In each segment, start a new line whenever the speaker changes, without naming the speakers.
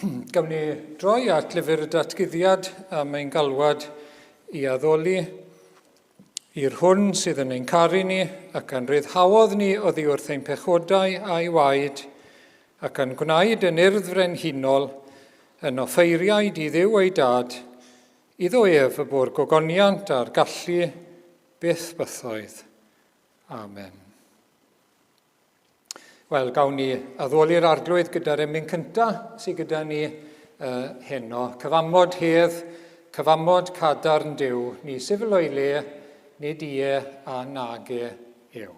Gawn ni droi at lyfr y datguddiad am ein galwad i addoli i'r hwn sydd yn ein caru ni ac a'n rhyddhaodd ni oddi wrth ein pechodau a'i waed ac a'n gwnaed yn urdd frenhinol yn offeiriaid i Dduw ei dad, iddo ef y bo'r gogoniant a'r gallu byth bythoedd. Amen. Wel, gawn ni addoli'r arglwydd gyda'r emyn cynta sydd gyda ni uh, heno. Cyfamod hedd, cyfamod cadarn Duw, ni sifil o'i le, nid ie a nage yw.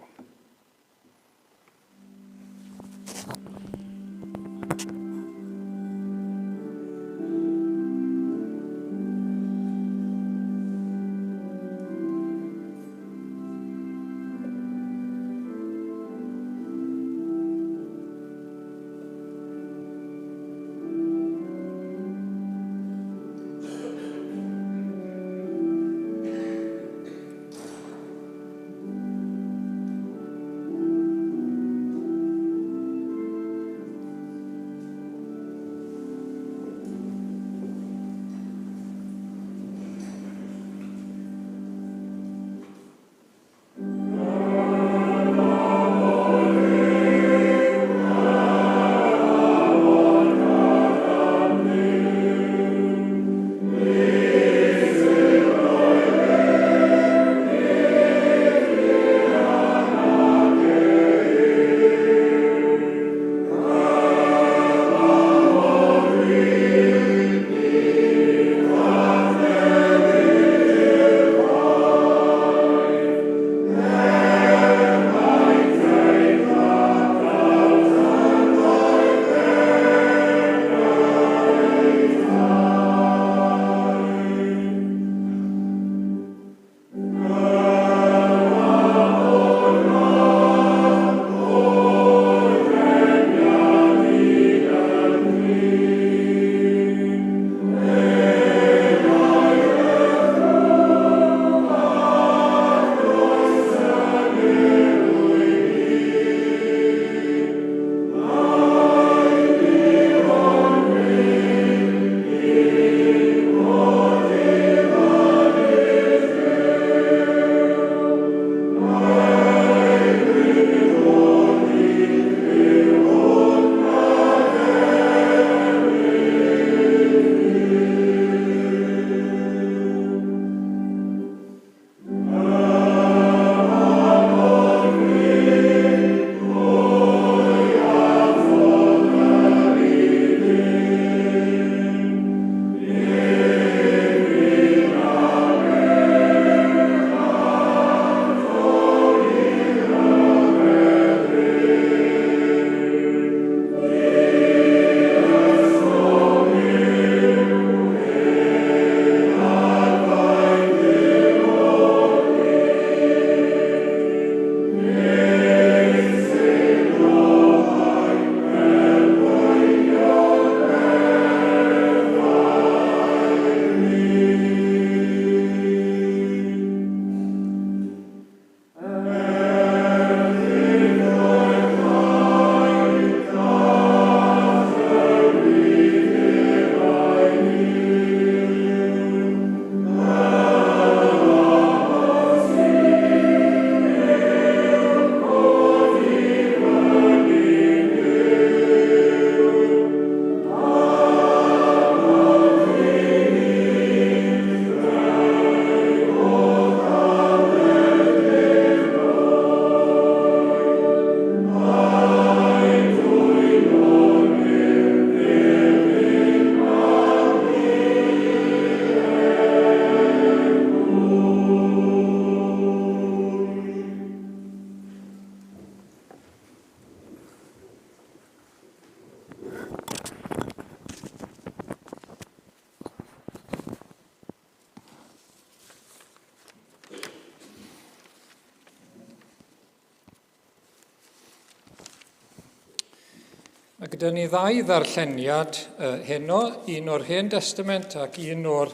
Mae gyda ni ddau ddarlleniad uh, heno, un o'r Hen Destament ac un o'r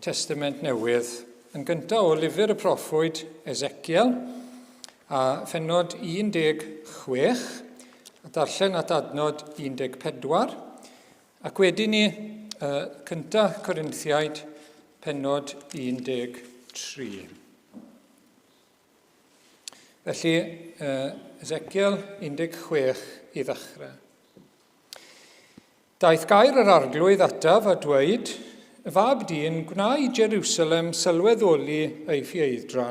Testament Newydd. Yn gyntaf o lyfr y proffwyd Ezekiel, a phenod 16, a darllen at adnod 14. Ac wedyn ni, cynta Corinthiaid, penod 13. Felly, Ezekiel 16 i ddechrau. Daeth gair yr Arglwydd ataf a dweud, Fab dyn, gwna i Jerusalem sylweddoli ei ffieidd-dra.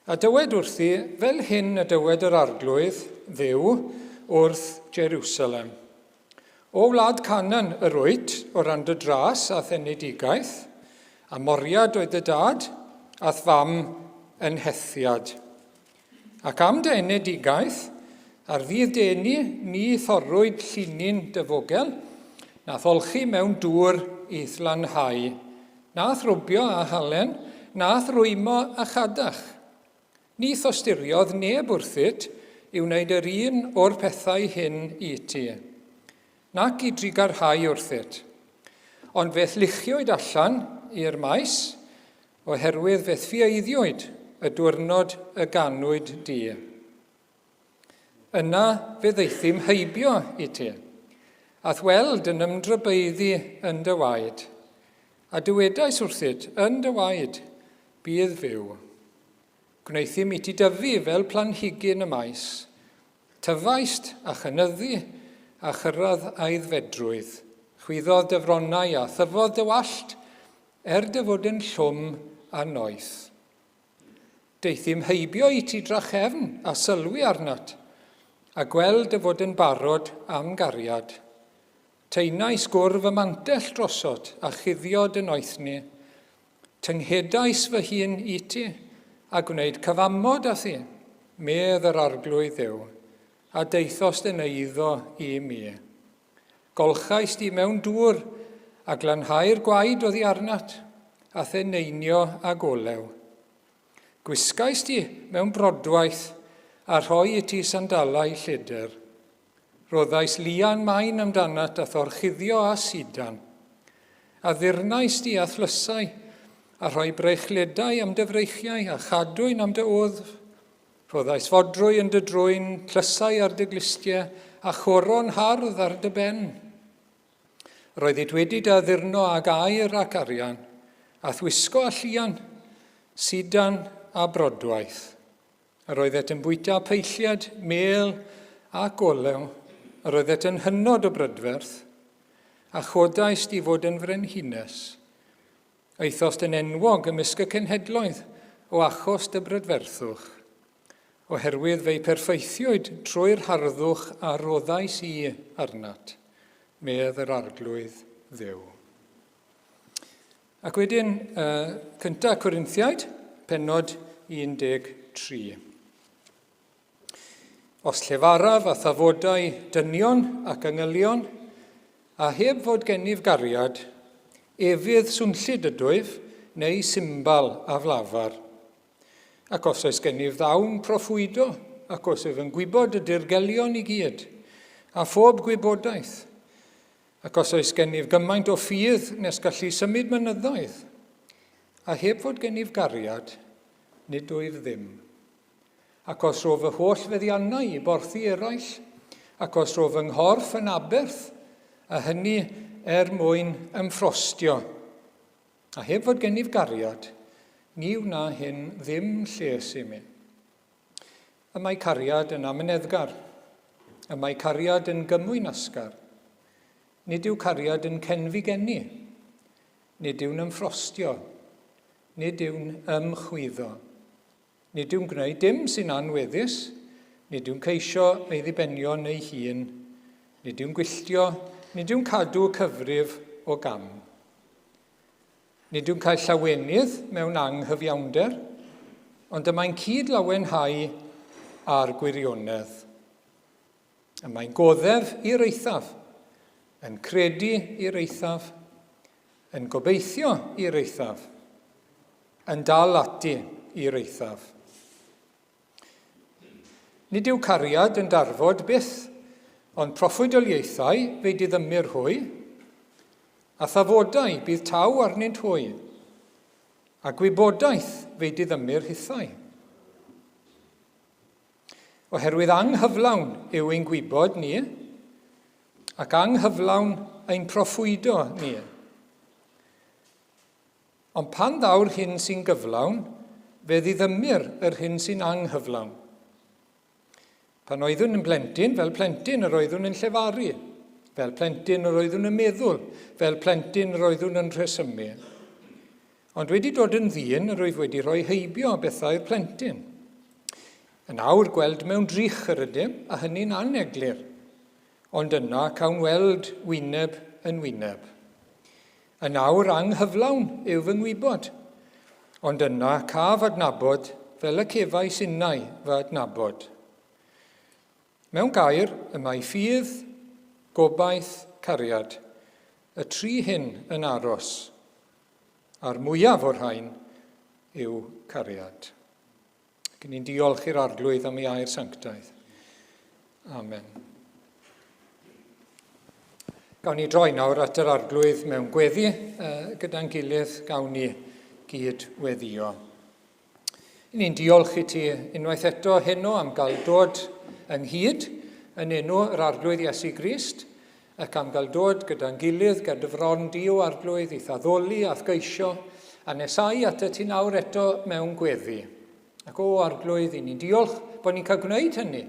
A dywed wrthi, fel hyn y dywed yr Arglwydd, Dduw, wrth Jerusalem. O wlad Canaan yr wyt, o ran dy dras a'th enedigaeth, a Moriad oedd dy dad, a'th fam yn Hethiad. Ac am dy enedigaeth, ar ddydd dy eni, ni thorrwyd llinyn dy fogel, na'th olchi mewn dŵr i'th lanhau, na'th rwbio â halen, na'th rwymo â chadach. Ni thosturiodd neb wrthyt i wneud yr un o'r pethau hyn i ti, nac i drugarhau wrthyt. Ond fe'th luchiwyd allan i'r maes, oherwydd fe'th ffieiddiwyd y diwrnod y ganwyd di. Yna fe ddaethum heibio i ti, a'th weld yn ymdrybaeddu yn dy waed, a dywedais wrthyt, yn dy waed, bydd fyw. Gwneuthum i ti dyfu fel planhigyn y maes. Tyfaist a chynyddu a chyrraedd aeddfedrwydd. Chwyddodd dy fronnau a thyfodd dy wallt, er dy fod yn llwm a noeth. Deuthum heibio i ti drachefn a sylwi arnat, a gweld dy fod yn barod am gariad. Taenais gwr fy mantell drosot a chuddio dy noethni. Tynghedais fy hun i ti, a gwneud cyfamod â thi, medd yr Arglwydd Dduw, a daethost yn eiddo i mi. Golchais di mewn dŵr, a glanhau'r gwaed oddi arnat, a theneinio ag olew. Gwisgais di mewn brodwaith, a rhoi i ti sandalau lledr. Rhoddais lian main amdanat a'th orchuddio â sidan. Addurnais di â thlysau, a rhoi breichledau am dy freichiau, a chadwyn am dy wddf. Rhoddais fodrwy yn dy drwyn, tlysau ar dy glustiau, a choron hardd ar dy ben. Roeddit wedi dy addurno ag aur ac arian, a'th wisgo â llian, sidan a brodwaith. Yr oeddet yn bwyta peilliad, mêl ac olew, yr oeddet yn hynod o brydferth, a chodaist i fod yn frenhines. Aethost yn enwog ymysg y cenhedloedd o achos dy brydferthwch, oherwydd fe'i perffeithiwyd trwy'r harddwch a roddais i arnat, medd yr Arglwydd Dduw. Ac wedyn, uh, cynta Corinthiaid, penod 13. Os llefaraf a thafodau dynion ac angylion, a heb fod gennyf gariad, efydd swnllyd ydwyf, neu simbal aflafar. Ac os oes gennyf ddawn proffwydo, ac os wyf yn gwybod y dirgelion i gyd, a phob gwybodaeth, Ac os oes gennyf gymaint o ffydd nes gallu symud mynyddoedd, a heb fod gennyf gariad, nid wyf ddim. Ac os ro fy holl feddiannau i borthi eraill, ac os ro fy nghorff yn aberth, a hynny er mwyn ymffrostio, a heb fod gennyf gariad, ni wna hyn ddim lles i mi. Y mae cariad yn amyneddgar. Y mae cariad yn gymwynasgar. Nid yw cariad yn cenfigennu. Nid yw'n ymffrostio. Nid yw'n ymchwyddo. Nid yw'n gwneud dim sy'n anweddus. Nid yw'n ceisio ei ddibenion ei hun. Nid yw'n gwylltio. Nid yw'n cadw cyfrif o gam. Nid yw'n cael llawenydd mewn anghyfiawnder, ond y mae'n cyd-lawenhau â'r gwirionedd. Y mae'n goddef i'r eithaf, yn credu i'r eithaf, yn gobeithio i'r eithaf, yn dal ati i'r eithaf. Nid yw cariad yn darfod byth, ond proffwydoliaethau fe'i diddymir hwy, a thafodau bydd taw arnynt hwy, a gwybodaeth fe'i diddymir hithau. Oherwydd anghyflawn yw ein gwybod ni, ac anghyflawn ein proffwydo ni. Ond pan ddaw'r hyn sy'n gyflawn, fe ddiddymir yr hyn sy'n anghyflawn. Pan oeddwn yn blentyn, fel plentyn yr oeddwn yn llefaru, fel plentyn yr oeddwn yn meddwl, fel plentyn yr oeddwn yn rhesymu. Ond wedi dod yn ddyn, yr wyf wedi rhoi heibio bethau'r plentyn. Yn awr gweld mewn drych yr ydym, a hynny'n aneglur. Ond yna cawn weld wyneb yn wyneb. Yn awr anghyflawn yw fy ngwybod, ond yna caf adnabod fel y cefais innau fy adnabod. Mewn gair, y mae ffydd, gobaith, cariad, y tri hyn yn aros, a'r mwyaf o'r rhain yw cariad. Ac ni'n diolch i'r Arglwydd am ei air sanctaidd. Amen. Gawn ni droi nawr at yr Arglwydd mewn gweddi gyda'n gilydd, gawn ni gyd weddio. Ni'n diolch i ti unwaith eto heno am gael dod ynghyd yn enw yr Arglwydd Iesu Grist ac am gael dod gyda'n gilydd ger dy fron di o Arglwydd i'th addoli a'th geisio a nesau at y ti nawr eto mewn gweddi. Ac o Arglwydd, i ni'n diolch bod ni'n cael gwneud hynny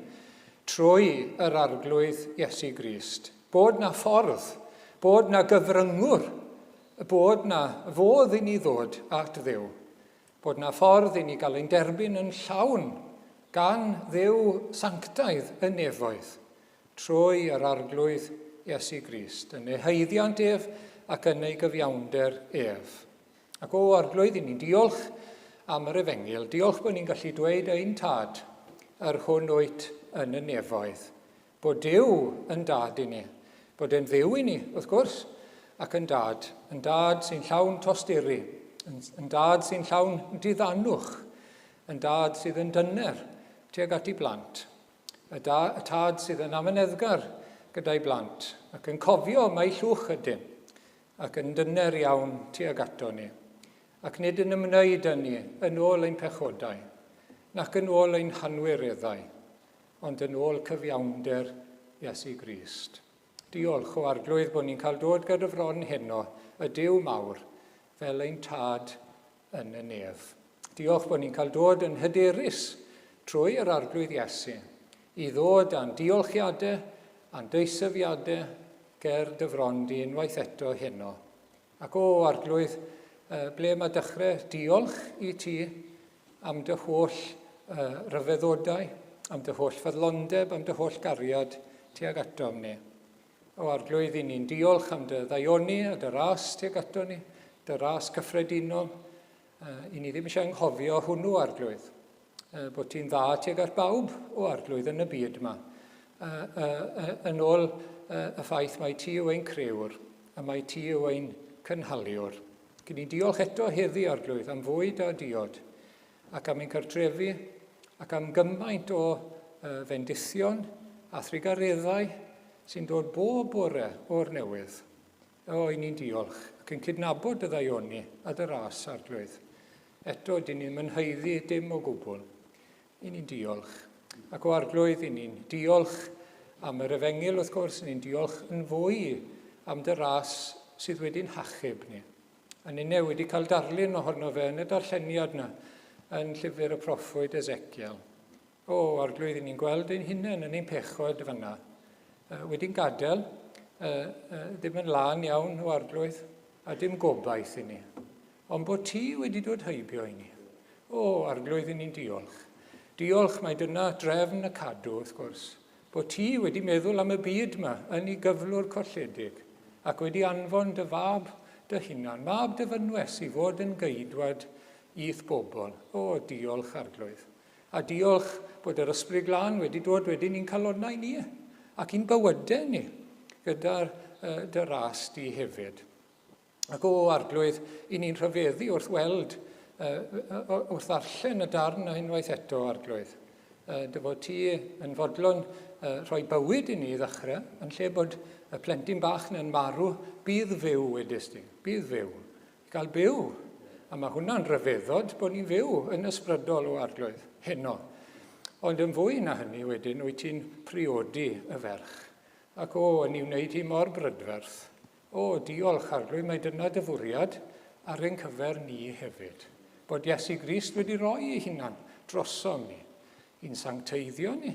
trwy yr Arglwydd Iesu Grist. Bod na ffordd, bod na gyfryngwr, bod na fodd i ni ddod at Dduw. Bod na ffordd i ni gael ein derbyn yn llawn gan Dduw sanctaidd y nefoedd trwy yr Arglwydd Iesu Grist, yn ei haeddiant ef ac yn ei gyfiawnder ef. Ac o Arglwydd, i ni'n diolch am yr efengyl. Diolch bod ni'n gallu dweud ein tad, yr hwn wyt yn y nefoedd. Bod Duw yn dad i ni. Bod e'n ddiw i ni, wrth gwrs, ac yn dad. Yn dad sy'n llawn tosturi. Yn, yn dad sy'n llawn diddanwch. Yn dad sydd yn dyner tuag at ei blant. Y, da, y tad sydd yn amyneddgar gyda'i blant ac yn cofio mai llwch ydym ac yn dyner iawn tuag ato ni, ac nid yn ymwneud â ni yn ôl ein pechodau, nac yn ôl ein hanwireddau, ond yn ôl cyfiawnder Iesu Grist. Diolch o Arglwydd bod ni'n cael dod gyda fron heno, y Duw mawr, fel ein tad yn y nef. Diolch bod ni'n cael dod yn hyderus trwy yr Arglwydd Iesu i ddod â'n diolchiadau a'n deisyfiadau ger dy fron di unwaith eto heno. Ac o, Arglwydd, ble mae dechrau diolch i ti am dy holl ryfeddodau, am dy holl ffyddlondeb, am dy holl gariad tuag atom ni. O Arglwydd, i ni'n diolch am dy ddaioni a dy ras tuag ato ni, dy ras cyffredinol. I ni ddim eisiau anghofio hwnnw, Arglwydd, bod ti'n dda tuag at bawb o Arglwydd yn y byd yma. Yn ôl y ffaith mai ti yw ein crëwr a mai ti yw ein cynhaliwr. Gyn ni'n diolch eto heddi, Arglwydd, am fwyd a diod, ac am ein cartrefi, ac am gymaint o fendithion a thrugareddau sy'n dod bob bore o'r newydd. O, i ni'n diolch, ac yn cydnabod dy ddaioni a dy ras, Arglwydd. Eto, dyn ni'n mynhaeddu dim o gwbl. I ni'n diolch. Ac o Arglwydd, i ni'n diolch am yr efengyl, wrth gwrs, i ni'n diolch yn fwy am dy ras sydd wedi'n hachub ni. A ninne wedi cael darlun ohono fe yn y darlleniad na yn llyfr y proffwyd Ezekiel. O, Arglwydd, i ni'n gweld ein hunain yn ein pechod fyna. Wedi'n gadael, ddim yn lân iawn o Arglwydd, a dim gobaith i ni. Ond bod ti wedi dod heibio i ni. O, Arglwydd, i ni'n diolch. Diolch mai dyna drefn y cadw, wrth gwrs. Bod ti wedi meddwl am y byd yma yn ei gyflwr colledig, ac wedi anfon dy fab dy hunan, mab dy fynwes, i fod yn geidwad i'th bobl. O, diolch, Arglwydd. A diolch bod yr Ysbryd Glân wedi dod wedyn i'n calonnau ni ac i'n bywydau ni gyda'r uh, dy ras di hefyd. Ac o, Arglwydd, i ni'n rhyfeddu wrth weld, uh, wrth ddarllen y darn na unwaith eto, Arglwydd. Uh, dy fod ti yn fodlon uh, rhoi bywyd i ni i ddechrau, yn lle bod y plentyn bach na'n marw, bydd fyw, wedys di, bydd fyw. Gael byw. A mae hwnna'n rhyfeddod bod ni'n fyw yn ysbrydol o Arglwydd, heno. Ond yn fwy na hynny wedyn, wyt ti'n priodi y ferch. Ac o, yn ei wneud hi mor brydferth. O, diolch, Arglwydd, mae dyna dy fwriad ar ein cyfer ni hefyd. Bod Iesu Grist wedi rhoi ei hunan drosom ni, i'n sancteiddio ni,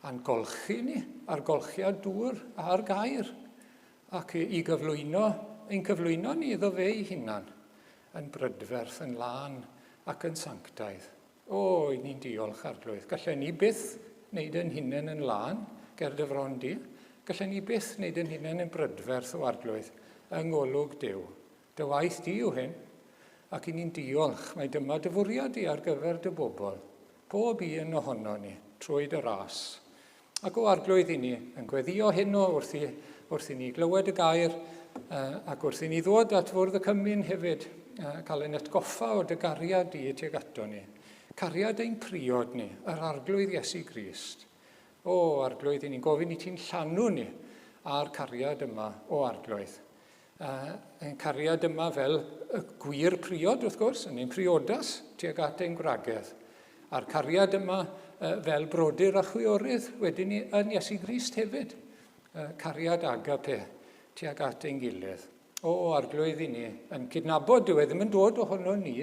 a'n golchi ni ar golchiad dŵr a'r gair, ac i gyflwyno, ein cyflwyno ni iddo fe ei hunan, yn brydferth, yn lân ac yn sanctaidd. O, i ni'n diolch, Arglwydd. Gallen ni byth wneud yn hunain yn lân ger dy fron di. Gallen ni byth wneud yn hunain yn brydferth o Arglwydd, yng ngolwg Duw. Dy waith di yw hyn, ac i ni'n diolch mai dyma dy fwriad di ar gyfer dy bobl, pob un ohono ni, trwy dy ras. Ac o Arglwydd i ni yn gweddio heno wrth i, wrth i ni glywed y gair uh, ac wrth i ni ddod at fwrdd y cymun hefyd, uh, cael ein atgoffa o dy gariad di tuag ato ni. Cariad ein priod ni, yr Arglwydd Iesu Grist. O Arglwydd, i ni'n gofyn i ti'n llanw ni a'r cariad yma o Arglwydd. Uh, ein cariad yma fel y gwir priod, wrth gwrs, yn ein priodas tuag at ein gwragedd. A'r cariad yma uh, fel brodyr a chwiorydd wedyn ni yn Iesu Grist hefyd. Uh, cariad agape tuag at ein gilydd. O, arglwydd i ni, yn cydnabod, dyw e ddim yn dod ohono ni,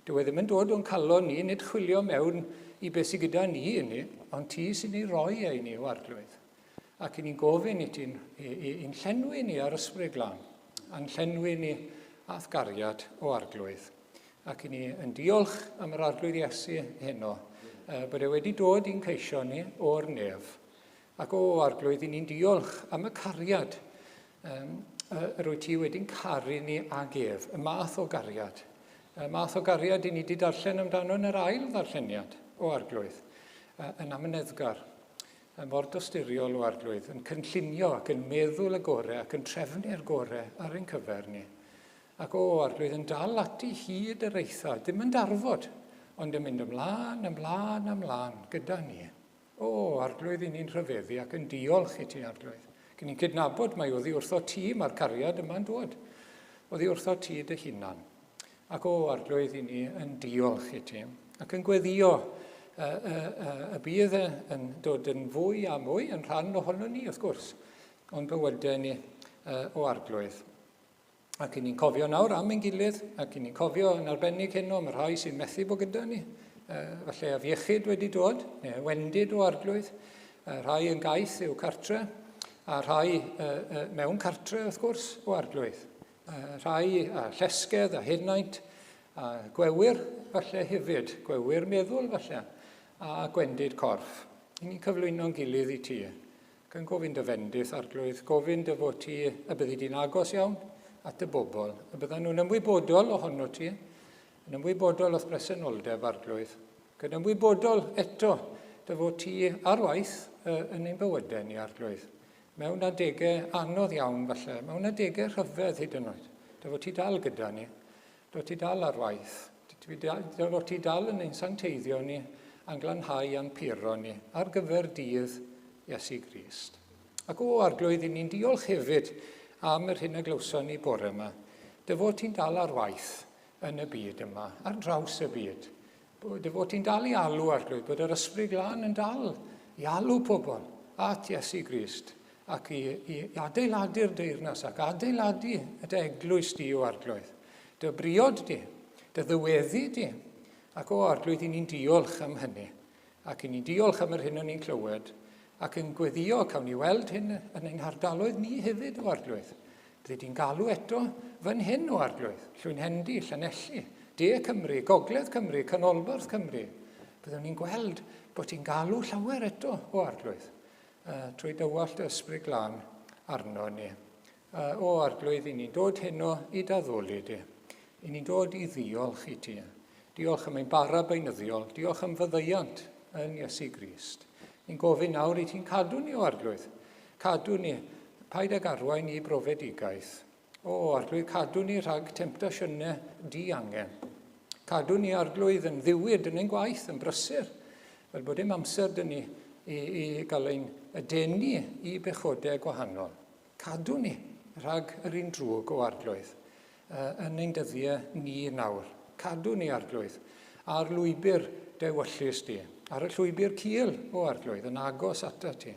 dyw e ddim yn dod o'n calon ni, nid chwilio mewn i beth sydd gyda ni i ni, ond ti sy'n ei roi e i ni, o arglwydd. Ac i ni'n gofyn i ti'n i'n llenwi ni ar ysbryd glân, a'n llenwi ni a'th gariad o arglwydd. Ac i ni yn diolch am yr arglwydd Iesu heno, bod e wedi dod i'n ceisio ni o'r nef. Ac o arglwydd, i ni'n diolch am y cariad um, yr wyt ti wedi'n caru ni ag ef, y math o gariad. Y math o gariad i ni wedi darllen amdano yn yr ail ddarlleniad o arglwydd, yn amyneddgar. Mae mor dosturiol o Arglwydd, yn cynllunio ac yn meddwl y gore ac yn trefnu'r gore ar ein cyfer ni. Ac o, Arglwydd, yn dal ati hyd yr eitha, dim yn darfod, ond yn mynd ymlaen, ymlaen, ymlaen gyda ni. O, Arglwydd, i ni'n rhyfeddu ac yn diolch i ti, Arglwydd. Cyn ni'n cydnabod mai oddi wrtho ti mae'r cariad yma'n dod. Oddi wrtho ti dy hunan. Ac o, Arglwydd, i ni yn diolch i ti, ac yn gweddio y, y, y, y bydd e yn dod yn fwy a mwy yn rhan ohono ni, wrth gwrs, o'n bywydau ni o Arglwydd. Ac i ni'n cofio nawr am ein gilydd, ac i ni'n cofio yn arbennig heno am y rhai sy'n methu bod gyda ni, falle afiechyd wedi dod, neu wendid o Arglwydd, rhai yn gaeth i'w cartre, a rhai mewn cartre, wrth gwrs, o Arglwydd. Rhai a llesgedd a henaint a gwewyr falle hefyd, gwewyr meddwl falle, a gwendid corff. I ni'n cyflwyno'n gilydd i ti, ac yn gofyn dy fendith, Arglwydd, gofyn dy fod ti y byddi di'n agos iawn at y bobl, y byddan nhw'n ymwybodol ohono ti, yn ymwybodol o'th bresenoldeb, Arglwydd, ac yn ymwybodol eto dy fod ti ar waith yn ein bywydau ni, Arglwydd. Mewn adegau anodd iawn falle, mewn adegau rhyfedd hyd yn oed, dy fod ti dal gyda ni, dy fod ti dal ar waith, dy fod ti dal yn ein sancteiddio ni, a'n glanhau a'n puro ni ar gyfer dydd Iesu Grist. Ac o Arglwydd, i ni'n diolch hefyd am yr hyn a glywson ni bore yma. Dy fod ti'n dal ar waith yn y byd yma, ar draws y byd. Dy fod ti'n dal i alw, Arglwydd, bod yr Ysbryd Glân yn dal i alw pobl at Iesu Grist ac i, i, i adeiladu'r deyrnas ac adeiladu y dy eglwys di o Arglwydd. Dy briod di, dy ddyweddi di. Ac o Arglwydd, i ni'n diolch am hynny. Ac i ni'n diolch am yr hyn o'n ni'n clywed, ac yn gweddio cawn ni weld hyn yn ein hardaloedd ni hefyd, o Arglwydd. Byddi di'n galw eto fan hyn, o Arglwydd, Llwynhendy, Llanelli, De Cymru, Gogledd Cymru, Canolbarth Cymru. Byddwn ni'n gweld bod ti'n galw llawer eto, o Arglwydd, trwy dywallt dy ysbryd glân arno ni. O Arglwydd, i ni'n dod heno i d'addoli di. I ni'n dod i ddiolch i ti. Diolch am ein bara beunyddiol. Diolch am fyddeiant yn Iesu Grist. Ni'n gofyn nawr i ti'n cadw ni, o Arglwydd. Cadw ni. Paid ag arwain i brofedigaeth. O Arglwydd, cadw ni rhag temtasiynau diangen. Cadw ni, Arglwydd, yn ddiwyd yn ein gwaith, yn brysur, fel bod dim amser dyn ni i, i gael ein denu i bechodau gwahanol. Cadw ni rhag yr un drwg, o Arglwydd, yn ein dyddiau ni nawr. Cadw ni, Arglwydd, ar lwybr dewyllys di, ar y llwybr cul, o Arglwydd, yn agos atat ti,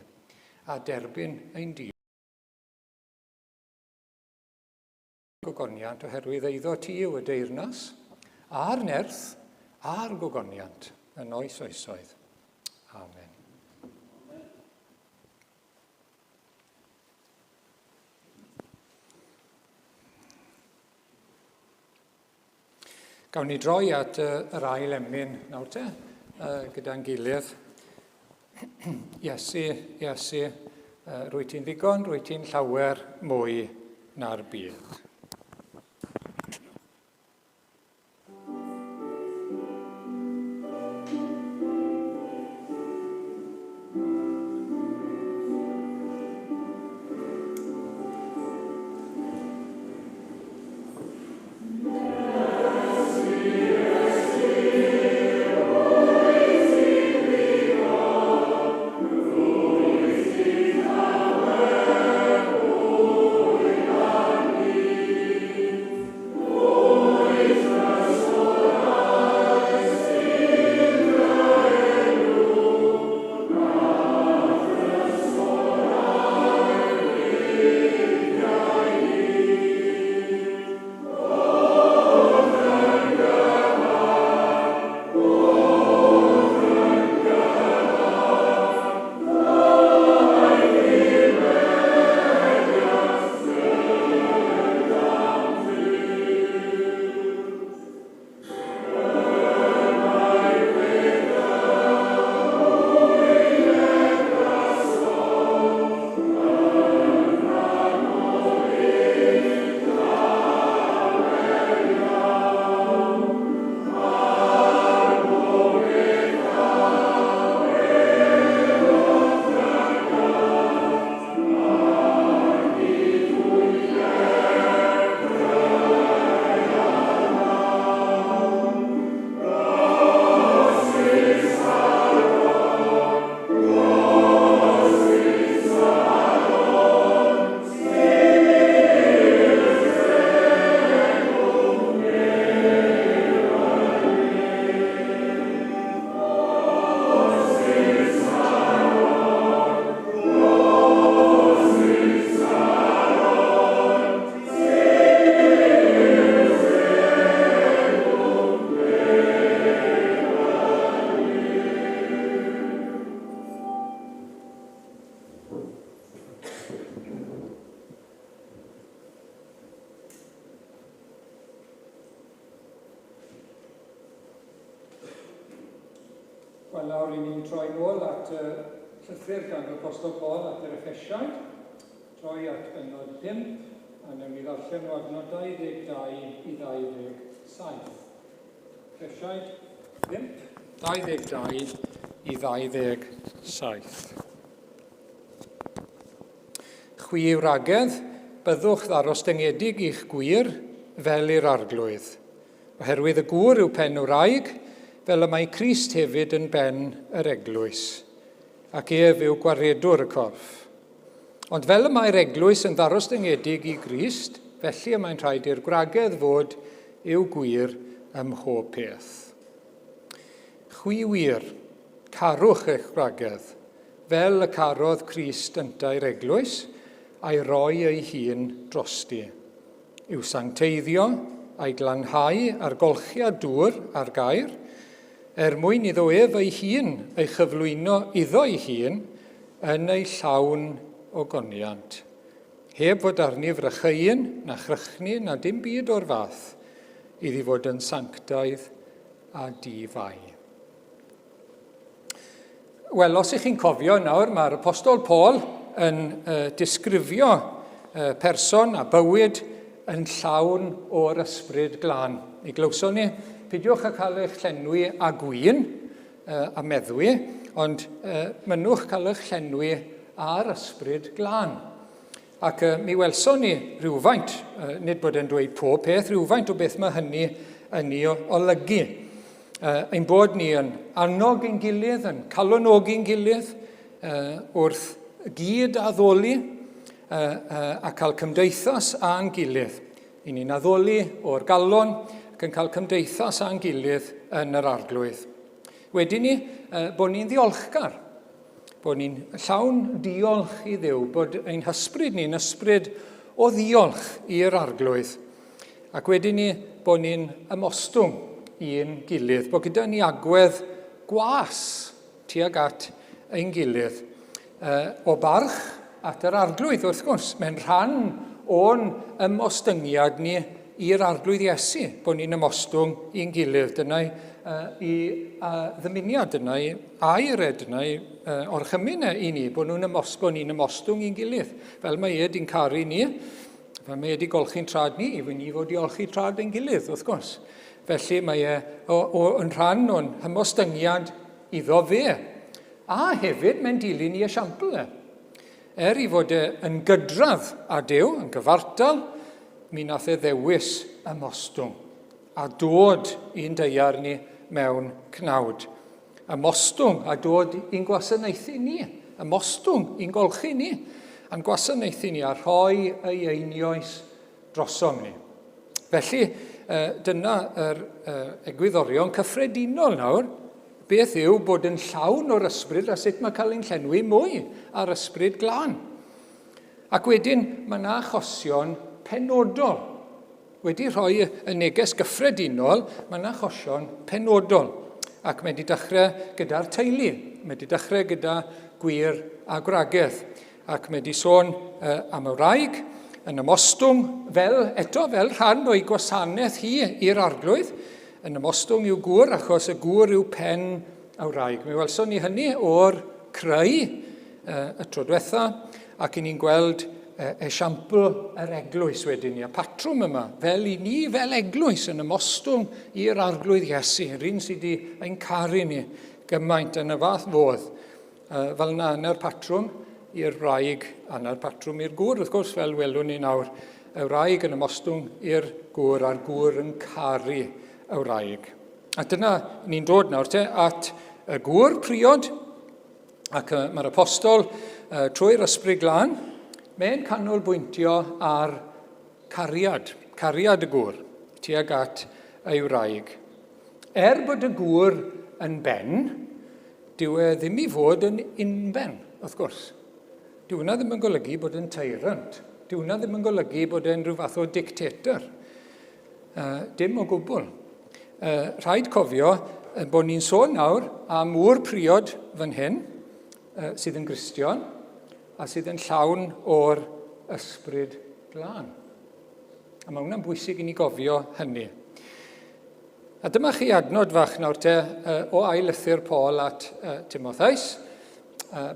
a derbyn ein diolch. Gogoniant, oherwydd eiddo ti yw y deyrnas, a'r nerth, a'r gogoniant, yn oes oesoedd. Amen. Gawn ni droi at yr ail emyn nawr te, gyda'n gilydd. Iesu, Iesu, rwy ti'n ddigon, rwy ti'n llawer mwy na'r byd. Wel, nawr i ni'n troi nôl at y llythyr gan yr Apostol Paul at yr Effesiaid, troi at bennod 5, a newn ni ddarllen o adnod 22 i 27. Effesiaid 5, 22 i 27. Chwi wragedd, byddwch ddarostyngedig i'ch gwir fel i'r arglwydd. Oherwydd y gŵr yw pen y wraig, fel y mae Crist hefyd yn ben yr eglwys, ac ef yw gwaredwr y corff. Ond fel y mae'r eglwys yn ddarostyngedig i Grist, felly y mae'n rhaid i'r gwragedd fod i'w gwir ym mhob peth. Chwi wir, carwch eich gwragedd, fel y carodd Crist yntau'r eglwys, a'i roi ei hun drosti. I'w sancteiddio, a'i glanhau a'r golchiad dŵr a'r gair, er mwyn iddo ef ei hun ei chyflwyno iddo ei hun yn ei llawn ogoniant, heb fod arni frycheuyn na chrychni na dim byd o'r fath, iddi fod yn sanctaidd a di-fai. Wel, os ych chi'n cofio nawr, mae'r Apostol Paul yn uh, disgrifio uh, person a bywyd yn llawn o'r ysbryd glân. Mi glywson ni, peidiwch â cael eich llenwi â gwin uh, a meddwi, ond uh, mynnwch cael eich llenwi â'r ysbryd glân. Ac uh, mi welson ni rhywfaint, uh, nid bod e'n dweud pob peth, rhywfaint o beth mae hynny yn ei olygu. Uh, ein bod ni yn annog ein gilydd, yn calonogi'n gilydd uh, wrth gyd addoli uh, uh, a cael cymdeithas â'n gilydd. I ni'n addoli o'r galon ac yn cael cymdeithas â'n gilydd yn yr arglwydd. Wedyn ni, uh, bod ni'n ddiolchgar Bod ni'n llawn diolch i Dduw, bod ein hysbryd ni'n ysbryd o ddiolch i'r Arglwydd. Ac wedyn ni bod ni'n ymostwng i'n gilydd, bod gyda ni agwedd gwas tuag at ein gilydd. O barch at yr arglwydd, wrth gwrs, mae'n rhan o'n ymostyngiad ni i'r arglwydd Iesu, bod ni'n ymostwng i'n gilydd. Dyna'i i ddymuniad, dyna'i air e, dyna'i orchymyn e i ni, bod nhw'n ymos, bod ni'n ymostwng i'n gilydd. Fel mae e di'n caru ni, fel mae e di golchi'n trad ni, i ni fod i olchi trad ein gilydd, wrth gwrs. Felly mae e o, o, yn rhan o'n hymostyngiad iddo fe. A hefyd mae'n dilyn i esiampl e. Er i fod e yn gydradd â Duw, yn gyfartal, mi nath e ddewis ymostwng a dod i'n deiar ni mewn cnawd. Ymostwng a dod i'n gwasanaethu ni, ymostwng i'n golchi ni, a'n gwasanaethu ni a rhoi ei einioes drosom ni. Felly, dyna yr egwyddorion cyffredinol nawr. Beth yw bod yn llawn o'r ysbryd a sut mae cael ein llenwi mwy ar ysbryd glân. Ac wedyn, mae yna achosion penodol. Wedi rhoi y neges gyffredinol, mae yna achosion penodol. Ac mae wedi dechrau gyda'r teulu. Mae wedi dechrau gyda gwir a gwragedd. Ac mae wedi sôn am y wraig yn ymostwng fel, eto, fel rhan o'i gwasanaeth hi i'r arglwydd, yn ymostwng i'w gŵr, achos y gŵr yw pen y wraig. Mi welson ni hynny o'r creu y tro diwetha, ac i ni'n gweld esiampl yr eglwys wedyn ni, y patrwm yma, fel i ni fel eglwys yn ymostwng i'r arglwydd Iesu, yr un sydd wedi ein caru ni gymaint yn y fath fodd. Fel yna, yna'r patrwm i'r wraig, a yna'r patrwm i'r gŵr, wrth gwrs, fel welwn ni nawr. Y wraig yn ymostwng i'r gŵr, a'r gŵr yn caru y wraig. A dyna ni'n dod nawr te at y gŵr priod, ac mae'r apostol trwy'r ysbryd glân, mae'n canolbwyntio ar cariad, cariad y gŵr tuag at ei wraig. Er bod y gŵr yn ben, dyw e ddim i fod yn unben, wrth gwrs. Dyw hwnna ddim yn golygu bod yn tyrant. Dyw hwnna ddim yn golygu bod e'n rhyw fath o dictator. Dim o gwbl. Rhaid cofio bod ni'n sôn nawr am ŵr priod fan hyn, sydd yn Gristion, a sydd yn llawn o'r ysbryd glân. A mae hwnna'n bwysig i ni gofio hynny. A dyma chi adnod fach nawr te o ail lythyr Paul at Timotheus,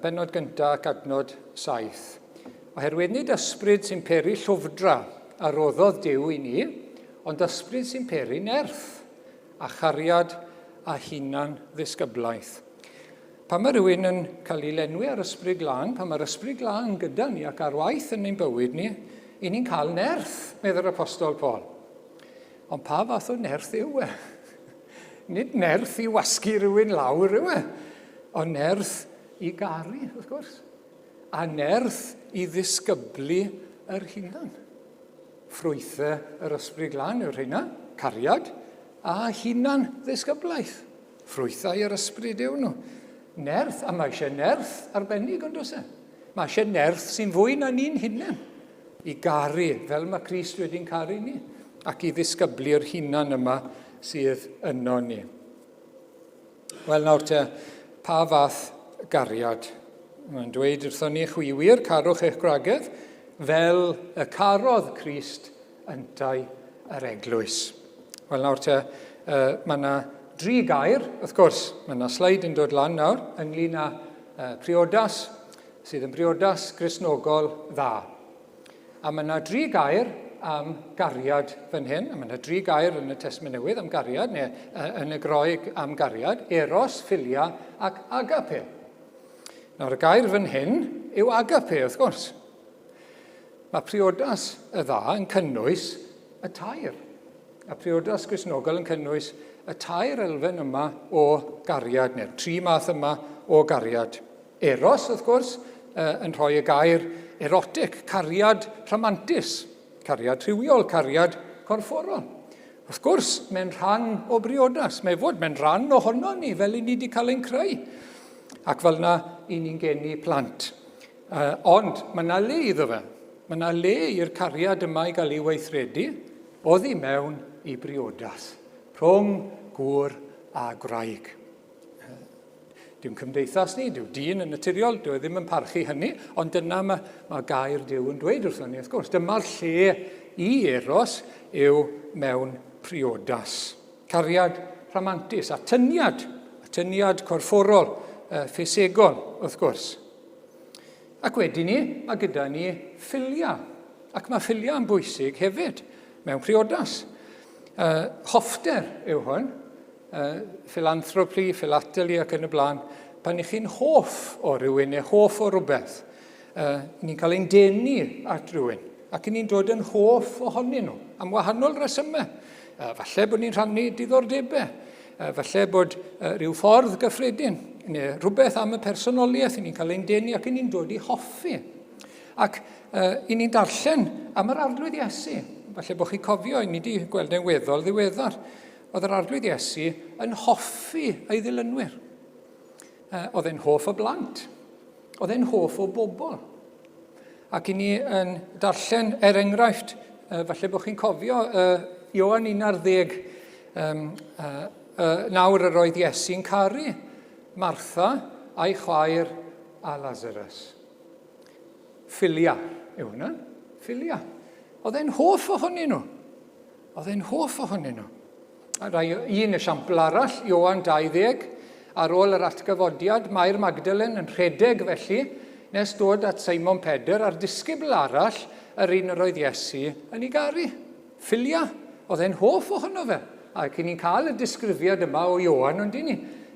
bennod gyntaf ac adnod 7. Oherwydd nid ysbryd sy'n peri llwfdra a roddodd Duw i ni, ond ysbryd sy'n peri nerth a chariad a hunan ddisgyblaeth. Pan mae rhywun yn cael ei lenwi ar ysbryd glân, pan mae'r ysbryd glân gyda ni ac ar waith yn ein bywyd ni, i ni'n cael nerth, meddai'r apostol Paul. Ond pa fath o nerth yw e? Nid nerth i wasgu rhywun lawr yw e, ond nerth i garu, wrth gwrs. A nerth i ddisgyblu yr hunan. Ffrwythau yr ysbryd glân yw'r rheina, cariad a hunan ddisgyblaeth. Ffrwythau yr ysbryd yw nhw. Nerth, a mae eisiau nerth arbennig ond oes e? Mae eisiau nerth sy'n fwy na ni'n hunain i garu fel mae Crist wedi'n caru ni ac i ddisgyblu'r hunan yma sydd yno ni. Wel nawr te, pa fath gariad? Mae'n dweud wrthon ni, chwi wir, carwch eich gwragedd, fel y carodd Crist yntau yr eglwys. Wel nawr te, uh, mae yna dri gair, wrth gwrs, mae yna sleid yn dod lan nawr ynglyn â uh, priodas, sydd yn briodas Gristnogol dda. A mae yna dri gair am gariad fan hyn, a mae yna dri gair yn y Testament Newydd am gariad, neu uh, yn y Groeg am gariad, eros, philia ac agape. Nawr y gair fan hyn yw agape, wrth gwrs. Mae priodas y dda yn cynnwys y tair. A priodas Gristnogol yn cynnwys y tair elfen yma o gariad, neu'r tri math yma o gariad. Eros, wrth gwrs, yn rhoi y gair erotic, cariad rhamantus, cariad rhywiol, cariad corfforol. Wrth gwrs, mae'n rhan o briodas. Mae fod, mae'n rhan ohono ni, fel i ni wedi cael ein creu. Ac fel yna, i ni'n geni plant. Ond mae yna le iddo fe. Mae yna le i'r cariad yma i gael ei weithredu. oddi mewn i briodas, rhwng gŵr a gwraig. Dyw'n cymdeithas ni, dyw dyn yn naturiol, dyw e ddim yn parchu hynny, ond dyna mae, mae gair Duw yn dweud wrthon ni, wrth gwrs. Dyma'r lle i eros yw mewn priodas. Cariad rhamantus, atyniad, atyniad corfforol, ffisegol, wrth gwrs. Ac wedyn ni, mae gyda ni ffilia. Ac mae ffilia yn bwysig hefyd mewn priodas. Hoffter yw hwn, philanthropy, philately ac yn y blaen. Pan ych chi'n hoff o rywun neu hoff o rywbeth, ni'n cael ein denu at rywun ac ni'n dod yn hoff ohonyn nhw am wahanol resymau. Falle bod ni'n rhannu diddordebau, falle bod rhyw ffordd gyffredin neu rhywbeth am y personoliaeth, ni'n cael ein denu ac ni'n dod i hoffi. Ac i ni'n darllen am yr Arglwydd Iesu. Falle bod chi'n cofio, i ni wedi gweld e'n weddol ddiweddar. Oedd yr Arglwydd Iesu yn hoffi ei ddilynwyr. Oedd e'n hoff o blant. Oedd e'n hoff o bobl. Ac i ni yn darllen, er enghraifft, falle bod chi'n cofio, Ioan 11, um, nawr yr oedd Iesu'n caru Martha a'i chwaer a Lazarus. Philia yw hwnna. Philia. Oedd e'n hoff ohonyn nhw. Oedd e'n hoff ohonyn nhw. A rai, un esiampl arall, Ioan 20, ar ôl yr atgyfodiad, Mair Magdalen yn rhedeg felly, nes dod at Simon Pedr a'r disgybl arall, yr un yr oedd Iesu yn ei garu. Philia, oedd e'n hoff ohono fe. Ac i ni'n cael y disgrifiad yma o Ioan, ond i ni,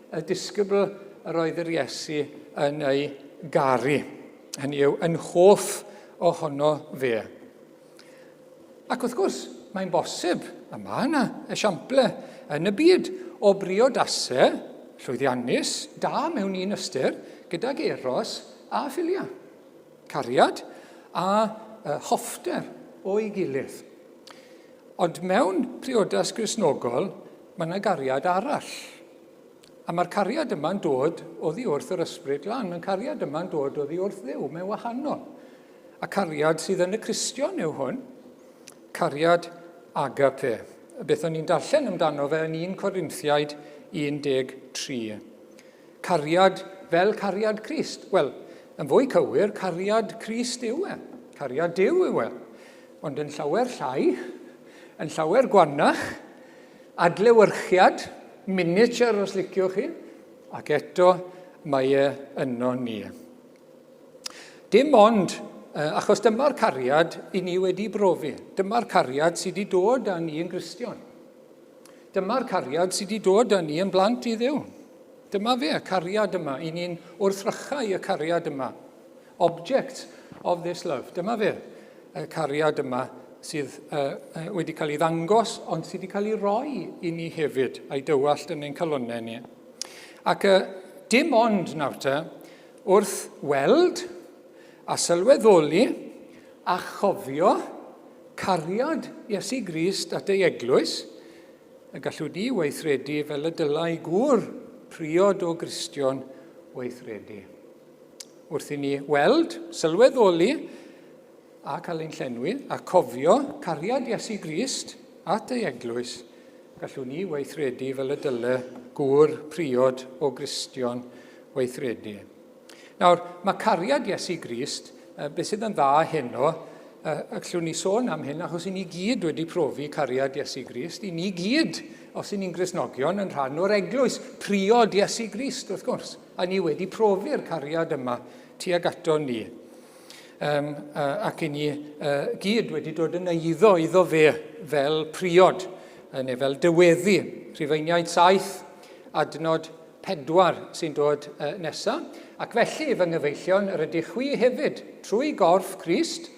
y disgybl yr oedd yr Iesu yn ei garu. Hynny yw, yn hoff ohono fe. Ac wrth gwrs, mae'n bosib, a mae yna esiample yn y byd o briodasau llwyddiannus, da mewn un ystyr, gydag eros a philia. Cariad a hoffter o'i gilydd. Ond mewn priodas Gristnogol, mae yna gariad arall. A mae'r cariad yma'n dod oddi wrth yr Ysbryd Glân. Mae'n cariad yma'n dod oddi wrth Dduw. Mae'n wahanol. A cariad sydd yn y Cristion yw hwn, cariad agape. Beth o'n i'n darllen amdano fe yn 1 Corinthiaid 13. Cariad fel cariad Crist. Wel, yn fwy cywir, cariad Crist yw e. Cariad Duw yw e. Ond yn llawer llai, yn llawer gwanach, adlewyrchiad, miniature os liciwch chi, ac eto mae e yno ni. Dim ond achos dyma'r cariad i ni wedi brofi. Dyma'r cariad sydd wedi dod â ni yn Gristion. Dyma'r cariad sydd wedi dod â ni yn blant i Dduw. Dyma fe, y cariad yma. I ni'n wrthrychau y cariad yma. Object of this love. Dyma fe, y cariad yma sydd uh, wedi cael ei ddangos, ond sydd wedi cael ei roi i ni hefyd, a'i dywallt yn ein calonnau ni. Ac uh, dim ond nawr te, Wrth weld a sylweddoli a chofio cariad Iesu Grist at ei eglwys, y gallwn ni weithredu fel y dylai gŵr priod o Gristion weithredu. Wrth i ni weld, sylweddoli a cael ein llenwi a cofio cariad Iesu Grist at ei eglwys, gallwn ni weithredu fel y dyle gŵr priod o Gristion weithredu. Nawr, mae cariad Iesu Grist, beth sydd yn dda heno, allwn ni sôn am hyn achos i ni gyd wedi profi cariad Iesu Grist, i ni gyd, os i ni'n Gristnogion, yn rhan o'r eglwys, priod Iesu Grist, wrth gwrs, a ni wedi profi'r cariad yma tuag ato ni. Um, ac i ni uh, gyd wedi dod yn eiddo iddo fe fel priod, neu fel dyweddi. Rhufeiniaid 7, adnod 4 sy'n dod uh, nesaf. Ac felly, fy nghyfeillion, yr ydych chwi hefyd, trwy gorff Crist,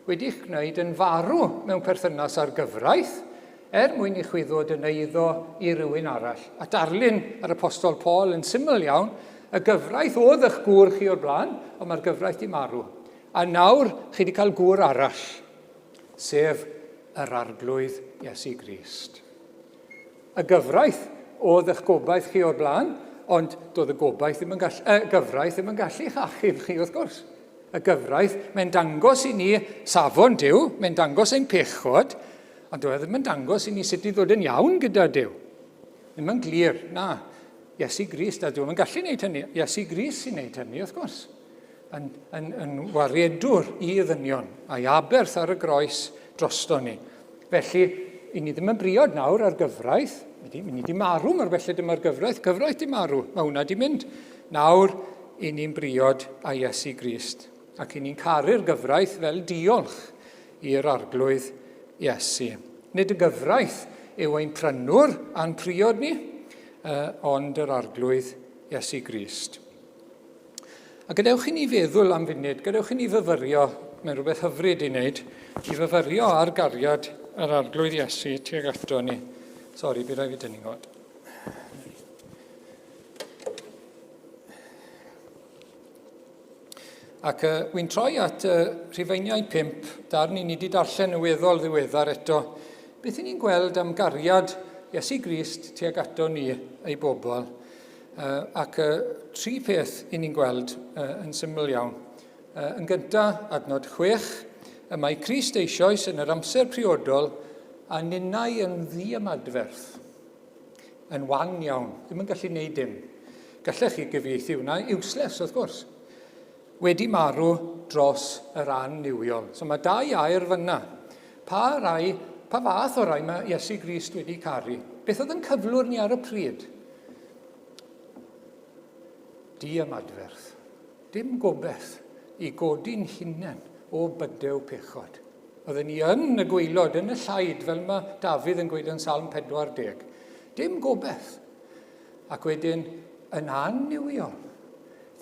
wedi'ch gwneud yn farw mewn perthynas â'r gyfraith, er mwyn i chwi ddod yn eiddo i rywun arall. A darlun yr Apostol Paul yn syml iawn, y gyfraith oedd eich gŵr chi o'r blaen, ond mae'r gyfraith di marw. A nawr chi wedi cael gŵr arall, sef yr Arglwydd Iesu Grist. Y gyfraith oedd eich gobaith chi o'r blaen, ond doedd y gobaith ddim yn gallu, y gyfraith ddim yn gallu'ch achub chi wrth gwrs. Y gyfraith, mae'n dangos i ni safon Duw, mae'n dangos ein pechod, Ond dyw e ddim yn dangos i ni sut i ddod yn iawn gyda Duw. Ddim yn glir, na. Iesu Grist, a dyw e'n gallu gwneud hynny. Iesu Grist sy'n gwneud hynny, wrth gwrs. Yn, yn, yn waredwr i ddynion, a'i aberth ar y groes drosto ni. Felly, i ni ddim yn briod nawr ar gyfraith, ni wedi marw mor belled yma'r gyfraith, gyfraith di marw, mae hwnna di mynd. Nawr, i ni'n briod â Iesu Grist, ac i ni'n caru'r gyfraith fel diolch i'r Arglwydd Iesu. Nid y gyfraith yw ein prynwr a'n priod ni, ond yr Arglwydd Iesu Grist. A gadewch i ni feddwl am funud, gadewch i ni fyfyrio, mae'n rhywbeth hyfryd i wneud, i fyfyrio ar gariad yr Arglwydd Iesu tuag ato ni. Sori, bydd rhaid fi dynnu ngod. Ac uh, wy'n troi at uh, Rhufeiniau 5, darn i ni wedi darllen yn weddol ddiweddar eto. Beth i ni'n gweld am gariad Iesu Grist tuag ato ni, ei bobl? Uh, ac uh, tri peth i ni'n gweld uh, yn syml iawn. Uh, yn gyntaf, adnod 6, y mae Crist eisoes yn yr amser priodol a ninnau yn ddiymadferth. Yn wan iawn, ddim yn gallu gwneud dim. Gallech chi gyfieithu hwnna, useless wrth gwrs. Wedi marw dros yr annuwiol. So mae dau air fyna. Pa rai, pa fath o rai mae Iesu Grist wedi caru? Beth oedd yn cyflwr ni ar y pryd? Diamadferth. Dim gobeith i godi'n hunain o bydew pechod. Oedden ni yn y gwaelod, yn y llaid, fel mae Dafydd yn gweud yn Salm 40. Dim gobeith. Ac wedyn, yn annuwiol.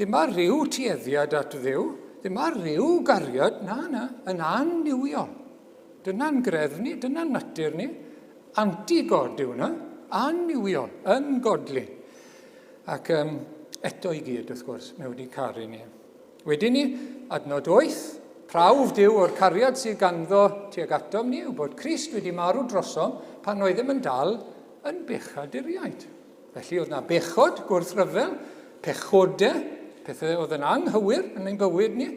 Ddim ar ryw tueddiad at Dduw, ddim ar ryw gariad, na, na, yn annuwiol. Dyna'n greddf ni, dyna'n natur ni. Anti-God yw hwnna, annuwiol, yn godly. Ac um, eto i gyd, wrth gwrs, mae wedi caru ni. Wedyn ni, adnod 8, prawf Duw o'r cariad sydd ganddo tuag atom ni yw bod Crist wedi marw drosom pan oeddem yn dal yn bechaduriaid. Felly oedd na bechod, gwrthryfel, pechodau, pethau oedd yn anghywir yn ein bywyd ni,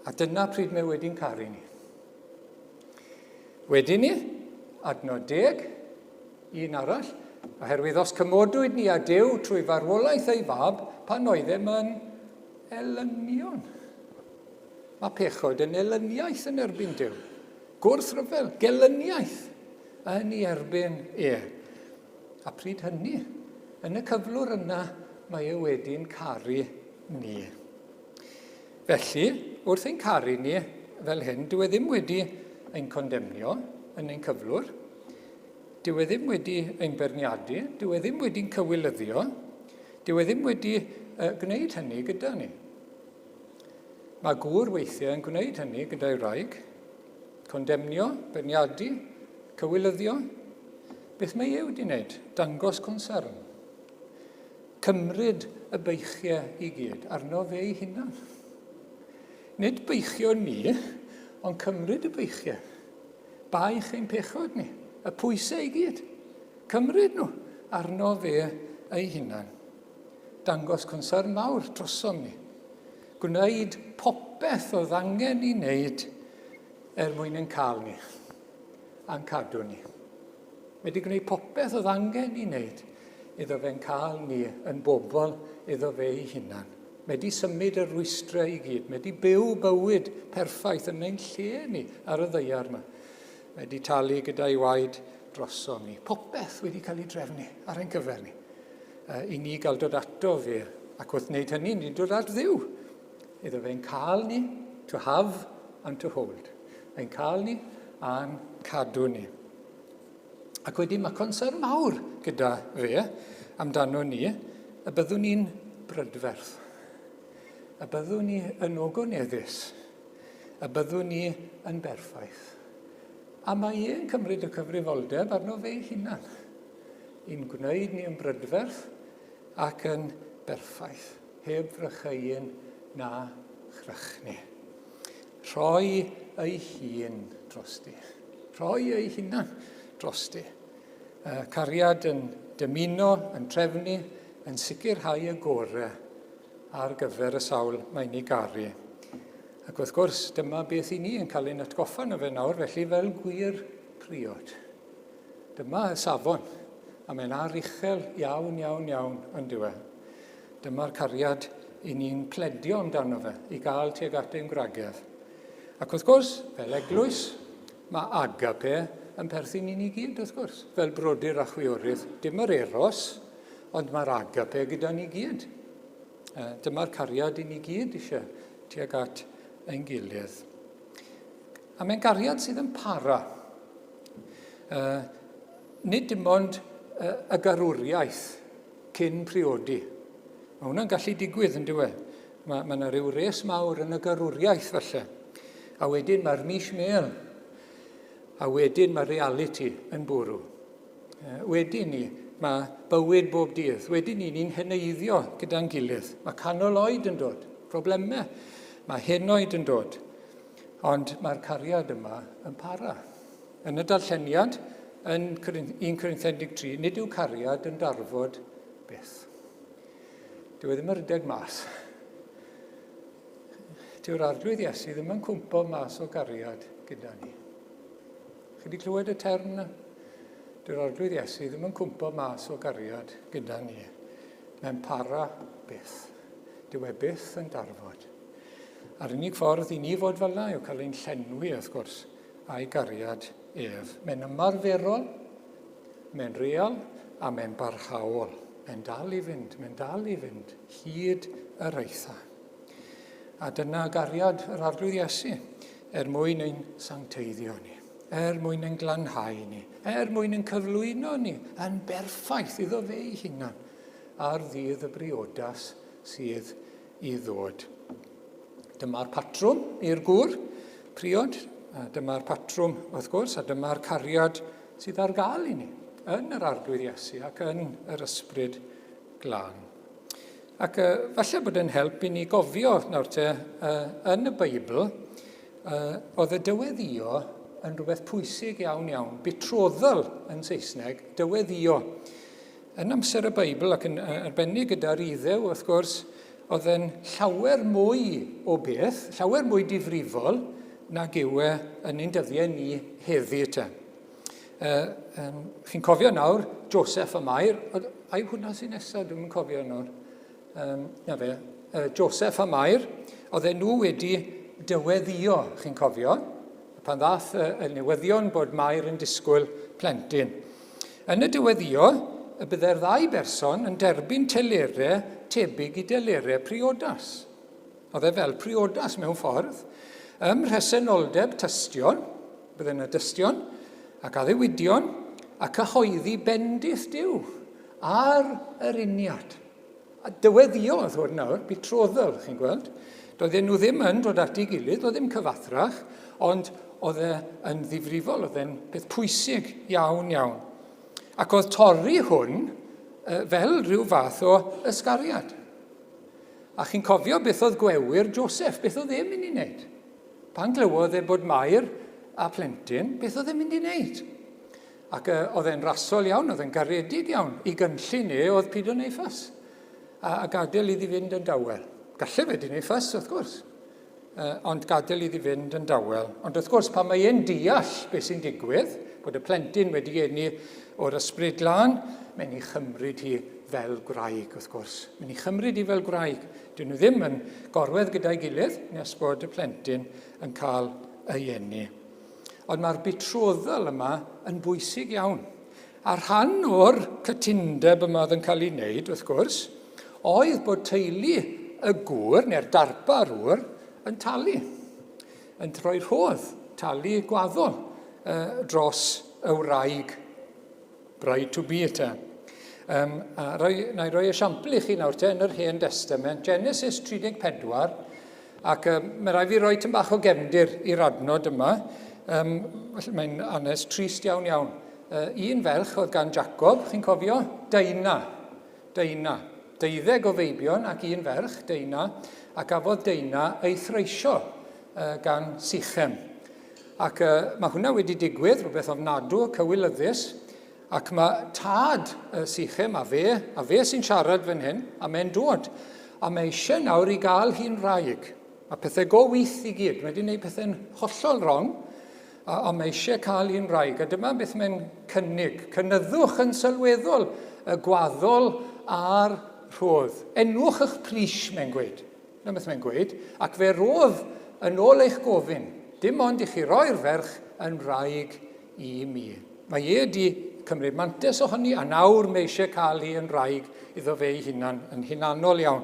a dyna pryd mae wedi'n caru ni. Wedyn ni, adnod 10, Un arall, oherwydd os cymodwyd ni â Duw trwy farwolaeth ei fab pan oeddem yn elynion. Mae pechod yn elyniaeth yn erbyn Duw. Gwrthryfel, gelyniaeth yn ei erbyn e. A pryd hynny, yn y cyflwr yna, mae e wedi'n caru ni. Felly, wrth ein caru ni fel hyn, dyw e ddim wedi ein condemnio yn ein cyflwr. Dyw e ddim wedi ein beirniadu, dyw e ddim wedi'n cywilyddio, dyw e ddim wedi uh, gwneud hynny gyda ni. Mae gŵr weithiau yn gwneud hynny gyda'i wraig, condemnio, beirniadu, cywilyddio. Beth mae e wedi wneud? Dangos concern. Cymryd y beichiau i gyd arno fe ei hunan. Nid beichio ni, ond cymryd y beichiau. Baich ein pechod ni, y pwysau i gyd. Cymryd nhw arno fe ei hunan. Dangos concern mawr drosom ni. Gwneud popeth oedd angen i wneud er mwyn ein cael ni a'n cadw ni. Mae wedi gwneud popeth oedd angen i wneud iddo fe'n cael ni yn bobl iddo fe ei hunan. Mae wedi symud y rwystrau i gyd. Mae wedi byw bywyd perffaith yn ein lle ni ar y ddaear yma. Mae wedi talu gyda'i waed drosom ni. Popeth wedi cael ei drefnu ar ein cyfer ni. I ni gael dod ato fe. Ac wrth wneud hynny, ni'n dod at Dduw. Iddo fe'n cael ni, to have and to hold. Ein cael ni a'n cadw ni. Ac wedyn mae concern mawr gyda fe amdano ni, y byddwn ni'n brydferth, y byddwn ni yn ogoneddus, y byddwn ni yn berffaith. A mae e'n cymryd y cyfrifoldeb arno fe ei hunan, i'n gwneud ni yn brydferth ac yn berffaith, heb frycheuyn na chrychni. Rhoi ei hun drosti. Rhoi ei hunan drosti. Cariad yn dymuno, yn trefnu, yn sicrhau y gore ar gyfer y sawl mae'n ei garu. Ac wrth gwrs, dyma beth i ni yn cael ein atgoffa na fe nawr, felly fel gwir priod. Dyma y safon, a mae'n aruchel iawn, iawn, iawn yn diwe. Dyma'r cariad i ni'n pledio amdano fe, i gael tuag at ein gwragedd. Ac wrth gwrs, fel eglwys, mae agape yn perthyn i ni gyd, wrth gwrs, fel brodyr a chwiorydd. Dim yr eros, ond mae'r agape gyda ni gyd. Dyma'r cariad i ni gyd eisiau tuag at ein gilydd. A mae'n gariad sydd yn para. Nid dim ond y garwriaeth cyn priodi. Mae hwnna'n gallu digwydd yn diwe. Mae, mae yna rhyw res mawr yn y garwriaeth falle. A wedyn mae'r mis mel. A wedyn mae'r reality yn bwrw. Wedyn ni, mae bywyd bob dydd. Wedyn ni, ni'n heneiddio gyda'n gilydd. Mae canol oed yn dod, problemau. Mae henoed yn dod. Ond mae'r cariad yma yn para. Yn y darlleniad, yn 1 Corinthian 13, nid yw cariad yn darfod byth. Dyw e ddim yn rhedeg mas. Dyw'r Arglwydd Iesu ddim yn cwmpo mas o gariad gyda ni. Chi wedi clywed y term na? Dyw'r Arglwydd Iesu ddim yn cwmpo mas o gariad gyda ni. Mae'n para byth. Dyw e byth yn darfod. A'r unig ffordd i ni fod fel yna yw cael ein llenwi, wrth gwrs, a'i gariad ef. Mae'n ymarferol, mae'n real, a mae'n barhaol. Mae'n dal i fynd, mae'n dal i fynd, hyd yr eitha. A dyna gariad yr Arglwydd Iesu, er mwyn ein sancteiddio ni, er mwyn ein glanhau ni, er mwyn ein cyflwyno ni yn berffaith iddo fe ei hunan ar ddydd y briodas sydd i ddod. Dyma'r patrwm i'r gŵr priod, a dyma'r patrwm wrth gwrs, a dyma'r cariad sydd ar gael i ni yn yr Arglwydd Iesu ac yn yr Ysbryd Glân. Ac uh, falle bod yn help i ni gofio nawr te, uh, yn y Beibl, uh, oedd y dyweddio yn rhywbeth pwysig iawn iawn, betrothal yn Saesneg, dyweddio. Yn amser y Beibl, ac yn arbennig gyda'r Iddew, wrth gwrs, oedd yn llawer mwy o beth, llawer mwy difrifol nag yw e yn ein dyddiau ni heddi te. Uh, um, chi'n cofio nawr, Joseph a Mair, ai hwnna sy'n nesaf, dwi'n cofio nawr. Um, na fe, uh, Joseph a Mair, oedden nhw wedi dyweddio, chi'n cofio, pan ddath y, y newyddion bod Mair yn disgwyl plentyn. Yn y dyweddïo, y byddai'r ddau berson yn derbyn telerau tebyg i delerau priodas. Oedd e fel priodas mewn ffordd. Ym mhresenoldeb tystion, bydde yna dystion, ac addewidion, a cyhoeddi bendith Duw ar yr uniad. A dyweddïo oedd hwn nawr, betrothal, chi'n gweld. Doedden nhw ddim yn dod at ei gilydd, doedd ddim cyfathrach, ond oedd e yn ddifrifol, oedd e'n peth pwysig iawn, iawn. Ac oedd torri hwn fel rhyw fath o ysgariad. A chi'n cofio beth oedd gwewyr Joseph, beth oedd e'n mynd i wneud? Pan glywodd e bod Mair a plentyn, beth oedd e'n mynd i wneud? Ac uh, oedd e'n rasol iawn, oedd e'n garedig iawn. I gynllun e oedd pido neu ffas. A, a gadael iddi fynd yn dawel. Galle fe di neu ffas, wrth gwrs. Uh, ond gadael iddi fynd yn dawel. Ond wrth gwrs, pan mae e'n deall beth sy'n digwydd, bod y plentyn wedi eni o'r ysbryd glân, mae'n ei chymryd hi fel gwraig, wrth gwrs. Mae'n ei chymryd hi fel gwraig. Dyn nhw ddim yn gorwedd gyda'i gilydd nes bod y plentyn yn cael ei eni. Ond mae'r betrothal yma yn bwysig iawn. A rhan o'r cytundeb yma oedd yn cael ei wneud, wrth gwrs, oedd bod teulu y gŵr, neu'r darpar ŵr, yn talu. Yn troi rhodd, talu gwaddol uh, dros y wraig bride to be te. Um, a roi, na i roi esiampl i chi nawr te yn yr Hen Testament, Genesis 34, ac um, mae rai fi roi tyn bach o gefndir i'r adnod yma. Um, mae'n anes trist iawn iawn. Uh, un ferch oedd gan Jacob, chi'n cofio? Deina. Deina. Deuddeg o feibion ac un ferch, Deina, a gafodd Deina ei threisio uh, gan Sichem. Ac uh, mae hwnna wedi digwydd, rhywbeth ofnadw, cywilyddus, ac mae tad uh, Sichem a fe, a fe sy'n siarad fan hyn, a mae'n dod. A mae eisiau nawr i gael hi'n rhaeg. Mae pethau go wyth i gyd, mae wedi gwneud pethau'n hollol wrong. A, ond mae eisiau cael un wraig, a dyma beth mae'n cynnig. Cynyddwch yn sylweddol y gwaddol a'r rhodd. Enwch eich pris, mae'n gweud. Dyna beth mae'n gweud. Ac fe rodd yn ôl eich gofyn, dim ond i chi roi'r ferch yn wraig i mi. Mae e wedi cymryd mantes ohoni, a nawr mae eisiau cael hi yn wraig iddo fe ei hunan, yn hunanol iawn.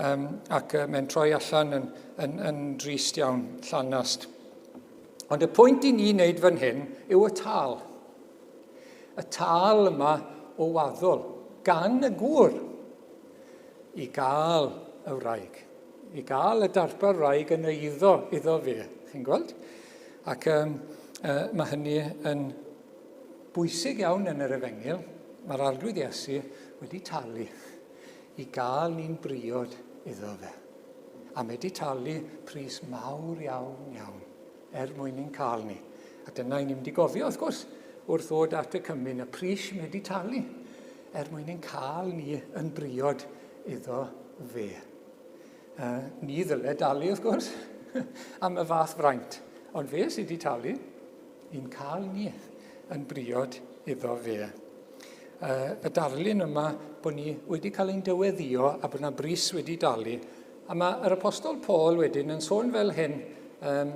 Um, ac uh, mae'n troi allan yn, yn, yn drist iawn, llanast. Ond y pwynt i ni wneud fan hyn yw y tal. Y tal yma o waddol gan y gŵr i gael y wraig. I gael y darpar wraig yn eiddo iddo fe. Chi'n gweld? Ac um, uh, mae hynny yn bwysig iawn yn yr efengyl. Mae'r Arglwydd Iesu wedi talu i gael ni'n briod iddo fe. A mae wedi talu pris mawr iawn, iawn, er mwyn i'n cael ni. A dyna i ni'n mynd i gofio, wrth gwrs, wrth ddod at y cymun, y pris mae wedi talu er mwyn i'n cael ni yn briod iddo fe. Uh, ni ddyle dalu, wrth gwrs, am y fath fraint, ond fe sydd wedi talu i'n cael ni yn briod iddo fe. Uh, y darlun yma bod ni wedi cael ein dyweddio a bod yna bris wedi dalu. A mae yr apostol Paul wedyn yn sôn fel hyn, um,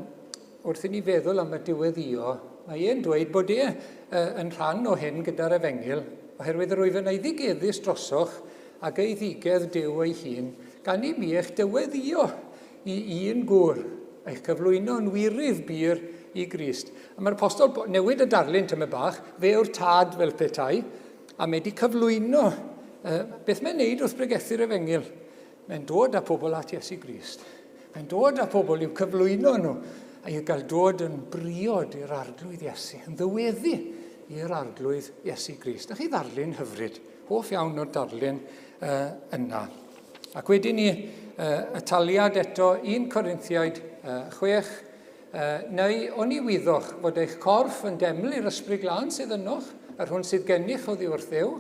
wrth i ni feddwl am y diweddio, mae e'n dweud bod e uh, yn rhan o hyn gyda'r efengyl, oherwydd yr wyf yn eiddigeddus drosoch ac eiddigedd Duw ei hun, gan i mi eich dyweddio i un gŵr, eich cyflwyno yn wirydd bur i Grist. A mae'r apostol, newid y darlun tymed bach, fe yw'r tad fel petai, a mae wedi cyflwyno, uh, beth mae'n neud wrth bregethu'r efengyl? Mae'n dod â pobl at Iesu Grist. Mae'n dod â pobl i'w cyflwyno nhw, a i gael dod yn briod i'r arglwydd Iesu, yn ddyweddu i'r arglwydd Iesu Grist. A chi ddarlun hyfryd, hoff iawn o'r darlun uh, yna. Ac wedyn ni, y taliad eto, 1 Corinthiaid 6, neu oni wyddoch fod eich corff yn deml i'r Ysbryd Glân sydd ynoch, yr hwn sydd gennych oddi wrth Dduw,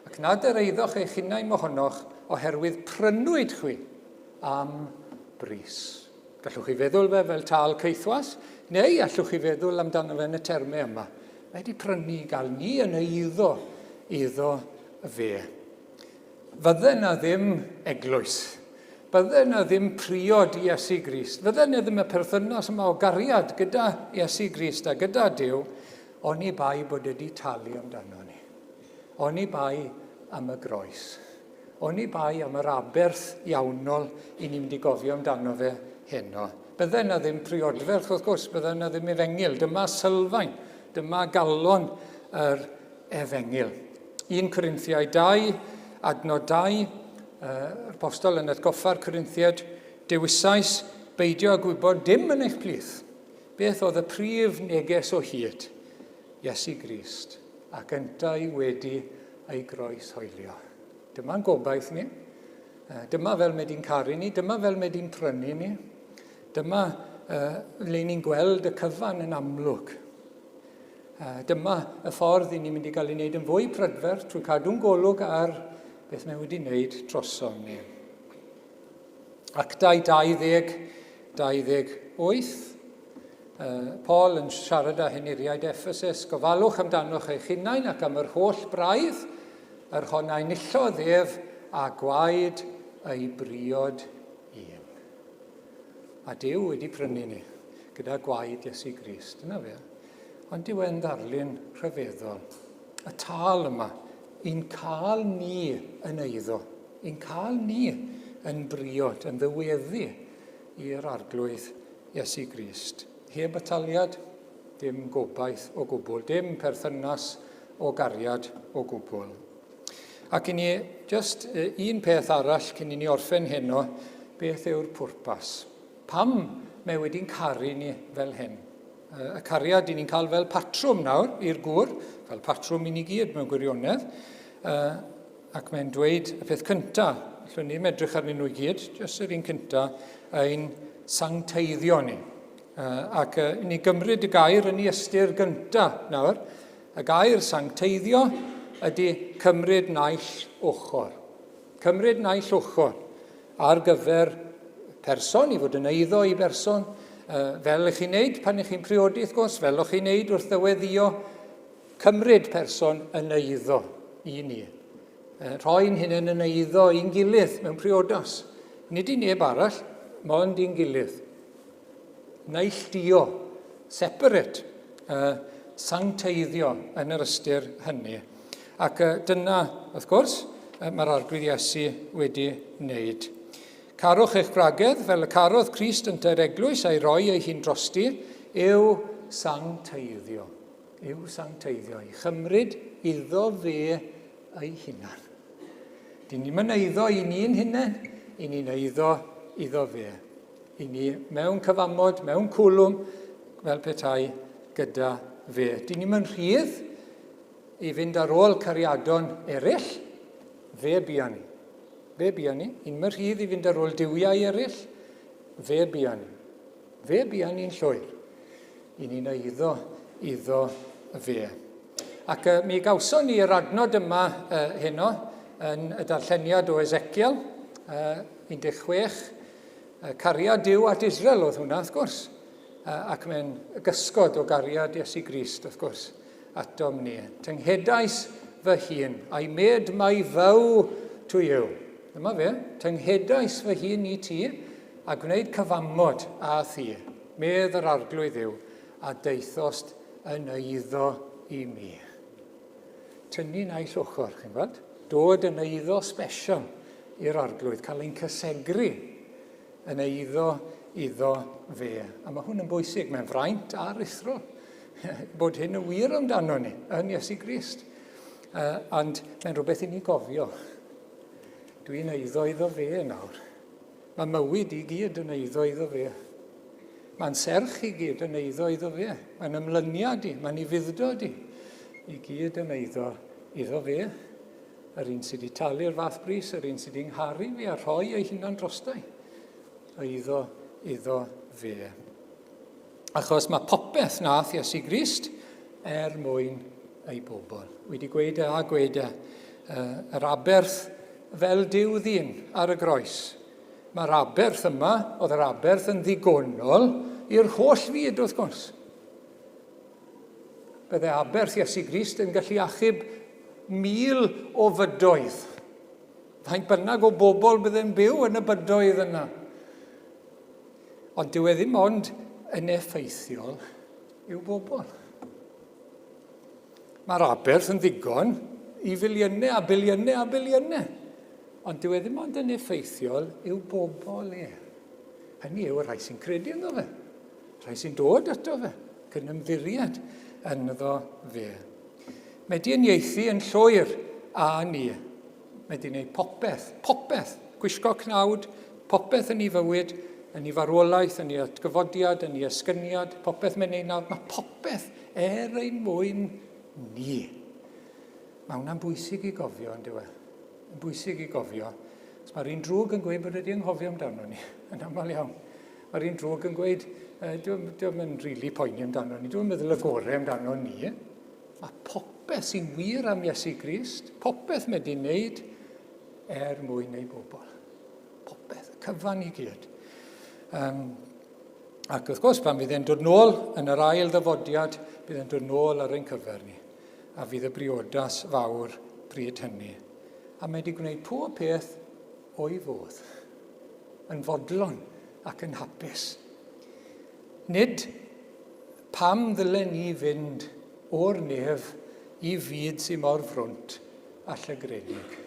ac nad yr eiddoch eich hunain mohonoch, oherwydd prynwyd chwi am bris. Gallwch chi feddwl fe fel tâl caethwas, neu allwch chi feddwl amdano fe yn y termau yma. Mae wedi prynu i gael ni yn eiddo iddo fe. Fydde 'na ddim eglwys. Bydde 'na ddim priod i Iesu Grist. Fydde 'na ddim y perthynas yma o gariad gyda Iesu Grist a gyda Duw, oni bai bod wedi talu amdano ni. Oni bai am y groes. Oni bai am yr aberth iawnol i ni'n mynd i gofio amdano fe heno. Bydde 'na ddim priodferch, wrth gwrs, bydde 'na ddim efengyl. Dyma sylfaen, dyma galon yr Efengyl. 1 Corinthiaid 2, adnod 2, yr apostol yn atgoffa'r Corinthiaid, dewisais beidio â gwybod dim yn eich plith. Beth oedd y prif neges o hyd? Iesu Grist, ac yntau wedi ei groes hoelio. Dyma'n gobaith ni. Dyma fel mae di'n caru ni, dyma fel mae di'n prynu ni. Dyma uh, le ni'n gweld y cyfan yn amlwg. Dyma y ffordd i ni'n mynd i gael ei wneud yn fwy prydferth trwy cadw'n golwg ar beth mae wedi wneud drosom ni. Actau 20, 28, Paul yn siarad â henuriaid Ephesus, gofalwch amdanoch eich hunain ac am yr holl braidd, yr hon a enillodd ef a gwaed ei briod un. A Duw wedi prynu ni gyda gwaed Iesu Grist. Dyna fe. Ond dyw e'n ddarlun rhyfeddol. Y tâl yma, i'n cael ni yn eiddo, i'n cael ni yn briod, yn ddyweddu i'r Arglwydd Iesu Grist. Heb y taliad, dim gobaith o gwbl, dim perthynas o gariad o gwbl. Ac i ni, just un peth arall cyn i ni orffen heno, beth yw'r pwrpas? Pam mae wedi'n caru ni fel hyn? Y cariad i ni'n cael fel patrwm nawr i'r gŵr, fel patrwm i ni gyd mewn gwirionedd, ac mae'n dweud y peth cyntaf, allwn ni'm edrych arnyn nhw i gyd, jyst yr un cyntaf, ein sancteiddio ni. Ac ni gymryd y gair yn ei ystyr gyntaf nawr, Y gair sancteiddio ydy cymryd naill ochr. Cymryd naill ochr ar gyfer person, i fod yn eiddo i berson, Fel ych chi'n neud pan ych chi'n priodi, wrth gwrs, fel o'ch chi'n neud wrth ddyweddio, cymryd person yn eiddo i ni. Rhoi'n hunain yn eiddo i'n gilydd mewn priodas. Nid i neb arall, mond i'n gilydd. Neilltuo, separate, sancteiddio yn yr ystyr hynny. Ac dyna, wrth gwrs, mae'r Arglwydd Iesu wedi wneud. Carwch eich gwragedd fel y carodd Crist yntau'r eglwys a'i roi ei hun drosti, yw sancteiddio. Yw sancteiddio, i chymryd iddo fe ei hunan. Dyn ni'n mynd eiddo i ni'n hunain, i ni'n eiddo iddo fe. I ni mewn cyfamod, mewn cwlwm, fel petai gyda fe. Dyn ni'n mynd rhydd i fynd ar ôl cariadon eraill, fe bia ni. Fe bia ni. I'n mynd rhydd i fynd ar ôl duwiau eraill, fe bia ni. Fe bia ni'n llwyr. I ni'n eiddo iddo fe. Ac uh, mi gawson ni yr adnod yma uh, heno yn y darlleniad o Ezekiel uh, 16. Uh, cariad Duw at Israel oedd hwnna, wrth gwrs. Uh, ac mae'n gysgod o gariad Iesu Grist, wrth gwrs, atom ni. Tynghedais fy hun, I made my vow to you. Dyma fe, tynghedais fy hun i ti, a gwneud cyfamod â thi. Medd yr Arglwydd yw, a daethost yn eiddo i mi. Tynnu naill ochr, chi'n gweld? Dod yn eiddo special i'r Arglwydd, cael ein cysegru yn eiddo iddo fe. A mae hwn yn bwysig, mae'n fraint aruthrol bod hyn yn wir amdano ni, yn Iesu Grist. Uh, ond mae'n rhywbeth i ni gofio. Dwi'n eiddo iddo fe nawr. Mae mywyd i gyd yn eiddo iddo fe. Mae'n serch i gyd yn eiddo iddo fe. Mae'n ymlyniad i, mae'n ufudd-dod i, i gyd yn eiddo iddo fe. Yr un sydd wedi talu'r fath bris, yr un sydd wedi ngharu fi a rhoi ei hunan drostai. Eiddo iddo fe. Achos mae popeth nath Iesu Grist er mwyn ei bobl. Wedi gweud e a gweud e, yr aberth fel Duw ddyn ar y groes. Mae'r aberth yma, oedd yr aberth yn ddigonol i'r holl fyd wrth gwrs. Bydde aberth Iesu Grist yn gallu achub 1,000 o fydoedd. Faint bynnag o bobl bydde'n byw yn y bydoedd yna. Ond dyw e ddim ond yn effeithiol i'w bobl. Mae'r aberth yn ddigon i filiynau a biliynau a biliynau. Ond dyw e ddim ond yn effeithiol i'w bobl e. Hynny yw y rhai sy'n credu ynddo fe. Rhai sy'n dod ato fe, cyn ymddiried ynddo fe. Mae di uniaethu yn llwyr â ni. Mae di wneud popeth, popeth, gwisgo cnawd, popeth yn ei fywyd, yn ei farwolaeth, yn ei atgyfodiad, yn ei esgyniad, popeth mae'n ei nawr, mae popeth er ein mwyn ni. Mae hwnna'n bwysig i gofio, yn dyw e? Yn bwysig i gofio. Os mae'r un drwg yn gweud bod wedi anghofio amdano ni, yn aml iawn. Mae'r un drwg yn gweud, dwi'n yn rili really poeni amdano ni, dwi'n meddwl y gorau amdano ni. Mae popeth sy'n wir am Iesu Grist, popeth mae wedi wneud er mwyn ei bobl. Popeth, y cyfan i gyd. Um, ac wrth gwrs, pan fydd e'n dod nôl yn yr ail ddyfodiad, bydd e'n dod nôl ar ein cyfer ni. A fydd y briodas fawr pryd hynny. A mae wedi gwneud pob peth o'i fodd. Yn fodlon ac yn hapus. Nid Pam ddylen ni fynd o'r nef i fyd sy mor frwnt a llygredig?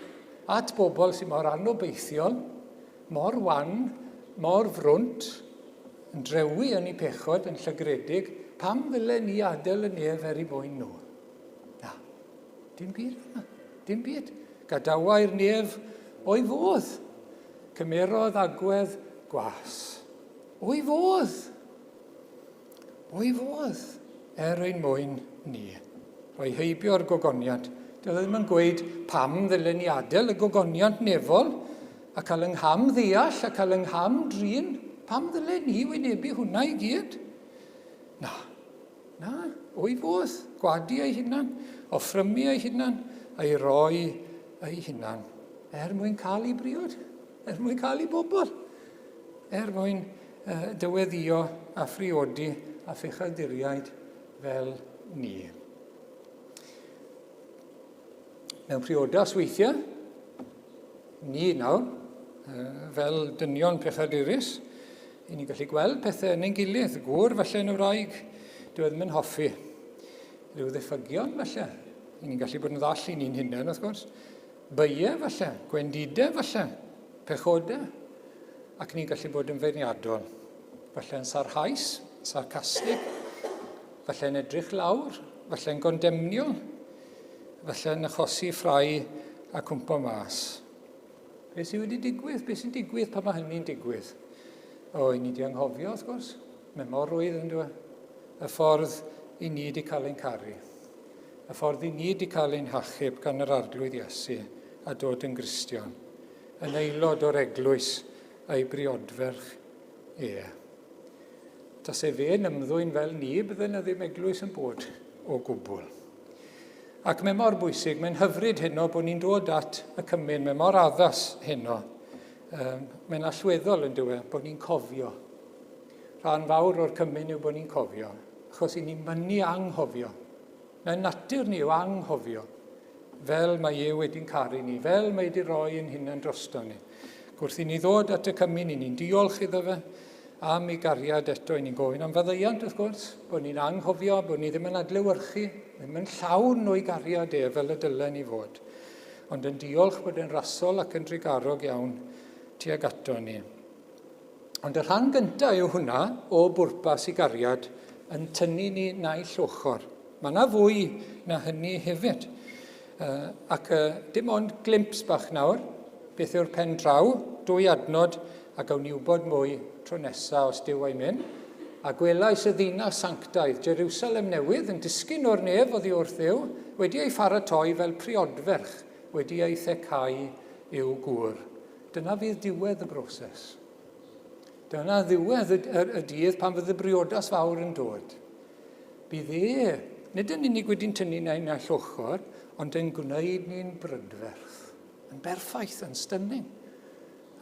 At bobl sy mor anobeithiol, mor wan, mor frwnt, yn drewi yn eu pechod, yn llygredig, pam ddylen ni adael y nef er eu mwyn nhw? Na, dim byd yna, dim byd. Gadawai'r nef o'i fodd. Cymerodd agwedd gwas. O'i fodd! O'i fodd, er ein mwyn ni. Rhoi heibio'r gogoniant. Dyw e ddim yn gweud pam ddylen ni adael y gogoniant nefol a cael yng ngham ddeall a cael yng ngham drin. Pam ddylen ni wynebu hwnna i gyd? Na, na, o'i fodd, gwadu ei hunan, offrymu ei hunan, a'i roi ei hunan, er mwyn cael ei briod, er mwyn cael ei bobl, er mwyn dyweddio a phriodi a phechaduriaid fel ni. Mewn priodas weithiau, ni nawr, fel dynion pechadurus, i ni'n gallu gweld pethau yn ein gilydd, gŵr falle yn y wraig, dyw e ddim yn hoffi. Rhyw ddiffygion falle, i ni'n gallu bod yn ddall i ni'n hunain wrth gwrs. Beie falle, gwendidau falle, pechodau, ac ni'n gallu bod yn feirniadol. Falle yn sarhaus, sarcastig, falle yn edrych lawr, falle yn gondemniol, falle yn achosi ffrau a cwmpo mas. Beth sydd wedi digwydd? Beth sy'n digwydd pan mae hynny'n digwydd? O, i ni di anghofio, wrth gwrs. Mae mor rwydd yn dweud. Y ffordd i ni wedi cael ein caru. Y ffordd i ni wedi cael ein hachub gan yr Arglwydd Iesu a dod yn Gristion. Yn aelod o'r eglwys a'i briodferch e. Tase fe'n ymddwyn fel ni, bydde yna ddim eglwys yn bod o gwbl. Ac mae mor bwysig, mae'n hyfryd heno bod ni'n dod at y cymun, mae mor addas heno. Um, mae'n allweddol yn dywe bod ni'n cofio. Rhan fawr o'r cymun yw bod ni'n cofio, achos i ni'n mynnu anghofio. Mae'n natur ni yw anghofio, fel mae e wedi'n caru ni, fel mae wedi rhoi yn hunan drosto ni. Wrth i ni ddod at y cymun, i ni'n diolch iddo fe am ei gariad eto, i ni'n gofyn am faddeuant wrth gwrs, bod ni'n anghofio, bod ni ddim yn adlewyrchu, ddim yn llawn o'i gariad e fel y dylen ni fod, ond yn diolch bod e'n rasol ac yn drugarog iawn tuag ato ni. Ond y rhan gyntaf yw hwnna o bwrpas i gariad yn tynnu ni naill ochr. Mae yna fwy na hynny hefyd. Ac dim ond glimps bach nawr, beth yw'r pen draw, dwy adnod, a gawn ni wybod mwy tro nesa os Duw a'i myn. A gwelais y ddinas sanctaidd, Jerusalem newydd, yn disgyn o'r nef oddi wrth Dduw, wedi ei pharatoi fel priodferch, wedi ei thecau i'w gŵr. Dyna fydd diwedd y broses. Dyna ddiwedd y, y, y dydd pan fydd y briodas fawr yn dod. Bydd e, nid yn unig wedi'n tynnu na'i naill ochr, ond yn gwneud ni'n brydferth, yn berffaith, yn stunning,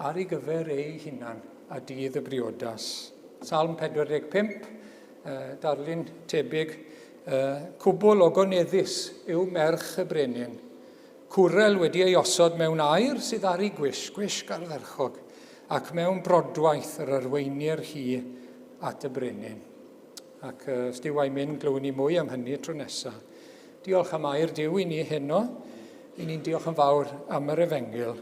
ar ei gyfer ei hunan a dydd y briodas. Salm 45, darlun tebyg, cwbl ogoneddus yw merch y brenin, Cwrel wedi ei osod mewn aer sydd ar ei gwisg, gwisg ardderchog, ac mewn brodwaith yr arweinir hi at y brenin. Ac os Duw a'i mynd, glywwn ni mwy am hynny tro nesa. Diolch am air Duw i ni heno. I ni'n diolch yn fawr am yr efengyl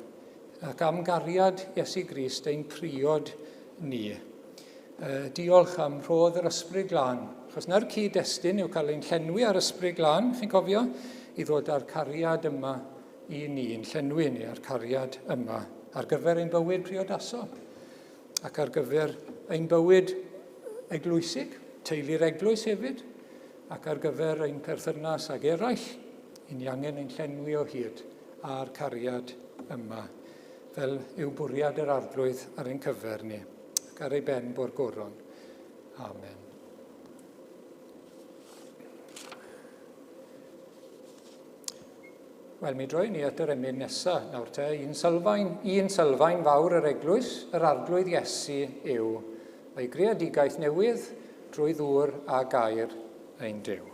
ac am gariad Iesu Grist ein priod ni. Diolch am rhodd yr Ysbryd Glân, achos na'r cyd-destun yw cael ein llenwi ar Ysbryd Glân, chi'n cofio, i ddod â'r cariad yma i ni, yn llenwi ni â'r cariad yma ar gyfer ein bywyd priodasol ac ar gyfer ein bywyd eglwysig, teulu'r eglwys hefyd, ac ar gyfer ein perthynas ag eraill, i ni angen ein llenwi o hyd â'r cariad yma, fel yw bwriad yr Arglwydd ar ein cyfer ni. Ac ar ei ben bo'r goron. Amen. Wel, mi droi ni at yr emyn nesaf nawr te. Un sylfaen, un sylfaen fawr yr eglwys, yr arglwydd Iesu yw ei greadigaeth newydd drwy ddŵr a gair ein Duw.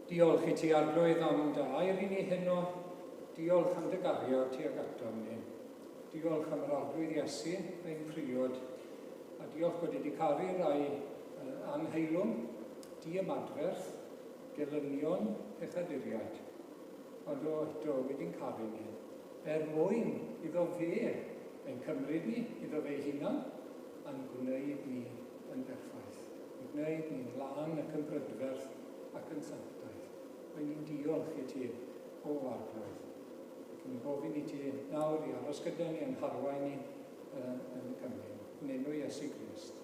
Diolch i ti, Arglwydd, am dy air i ni heno. Diolch am dy gariad tuag atom ni. Diolch am yr Arglwydd Iesu, ein priod, a diolch bod wedi caru rai angheilwng, diymadferth, gelynion, pechaduriaid. Ond o, eto, wedi'n caru ni, er mwyn iddo fe ein cymryd ni, iddo fe hunan, a'n gwneud ni yn berffaith, yn gwneud ni'n lân ac yn brydferth ac yn sanctaidd. Mae ni'n diolch i ti, o Arglwydd. Ac ni'n gofyn i ti nawr i aros gyda ni a'n harwain ni uh, yn y cymun. Yn enw Iesu Grist.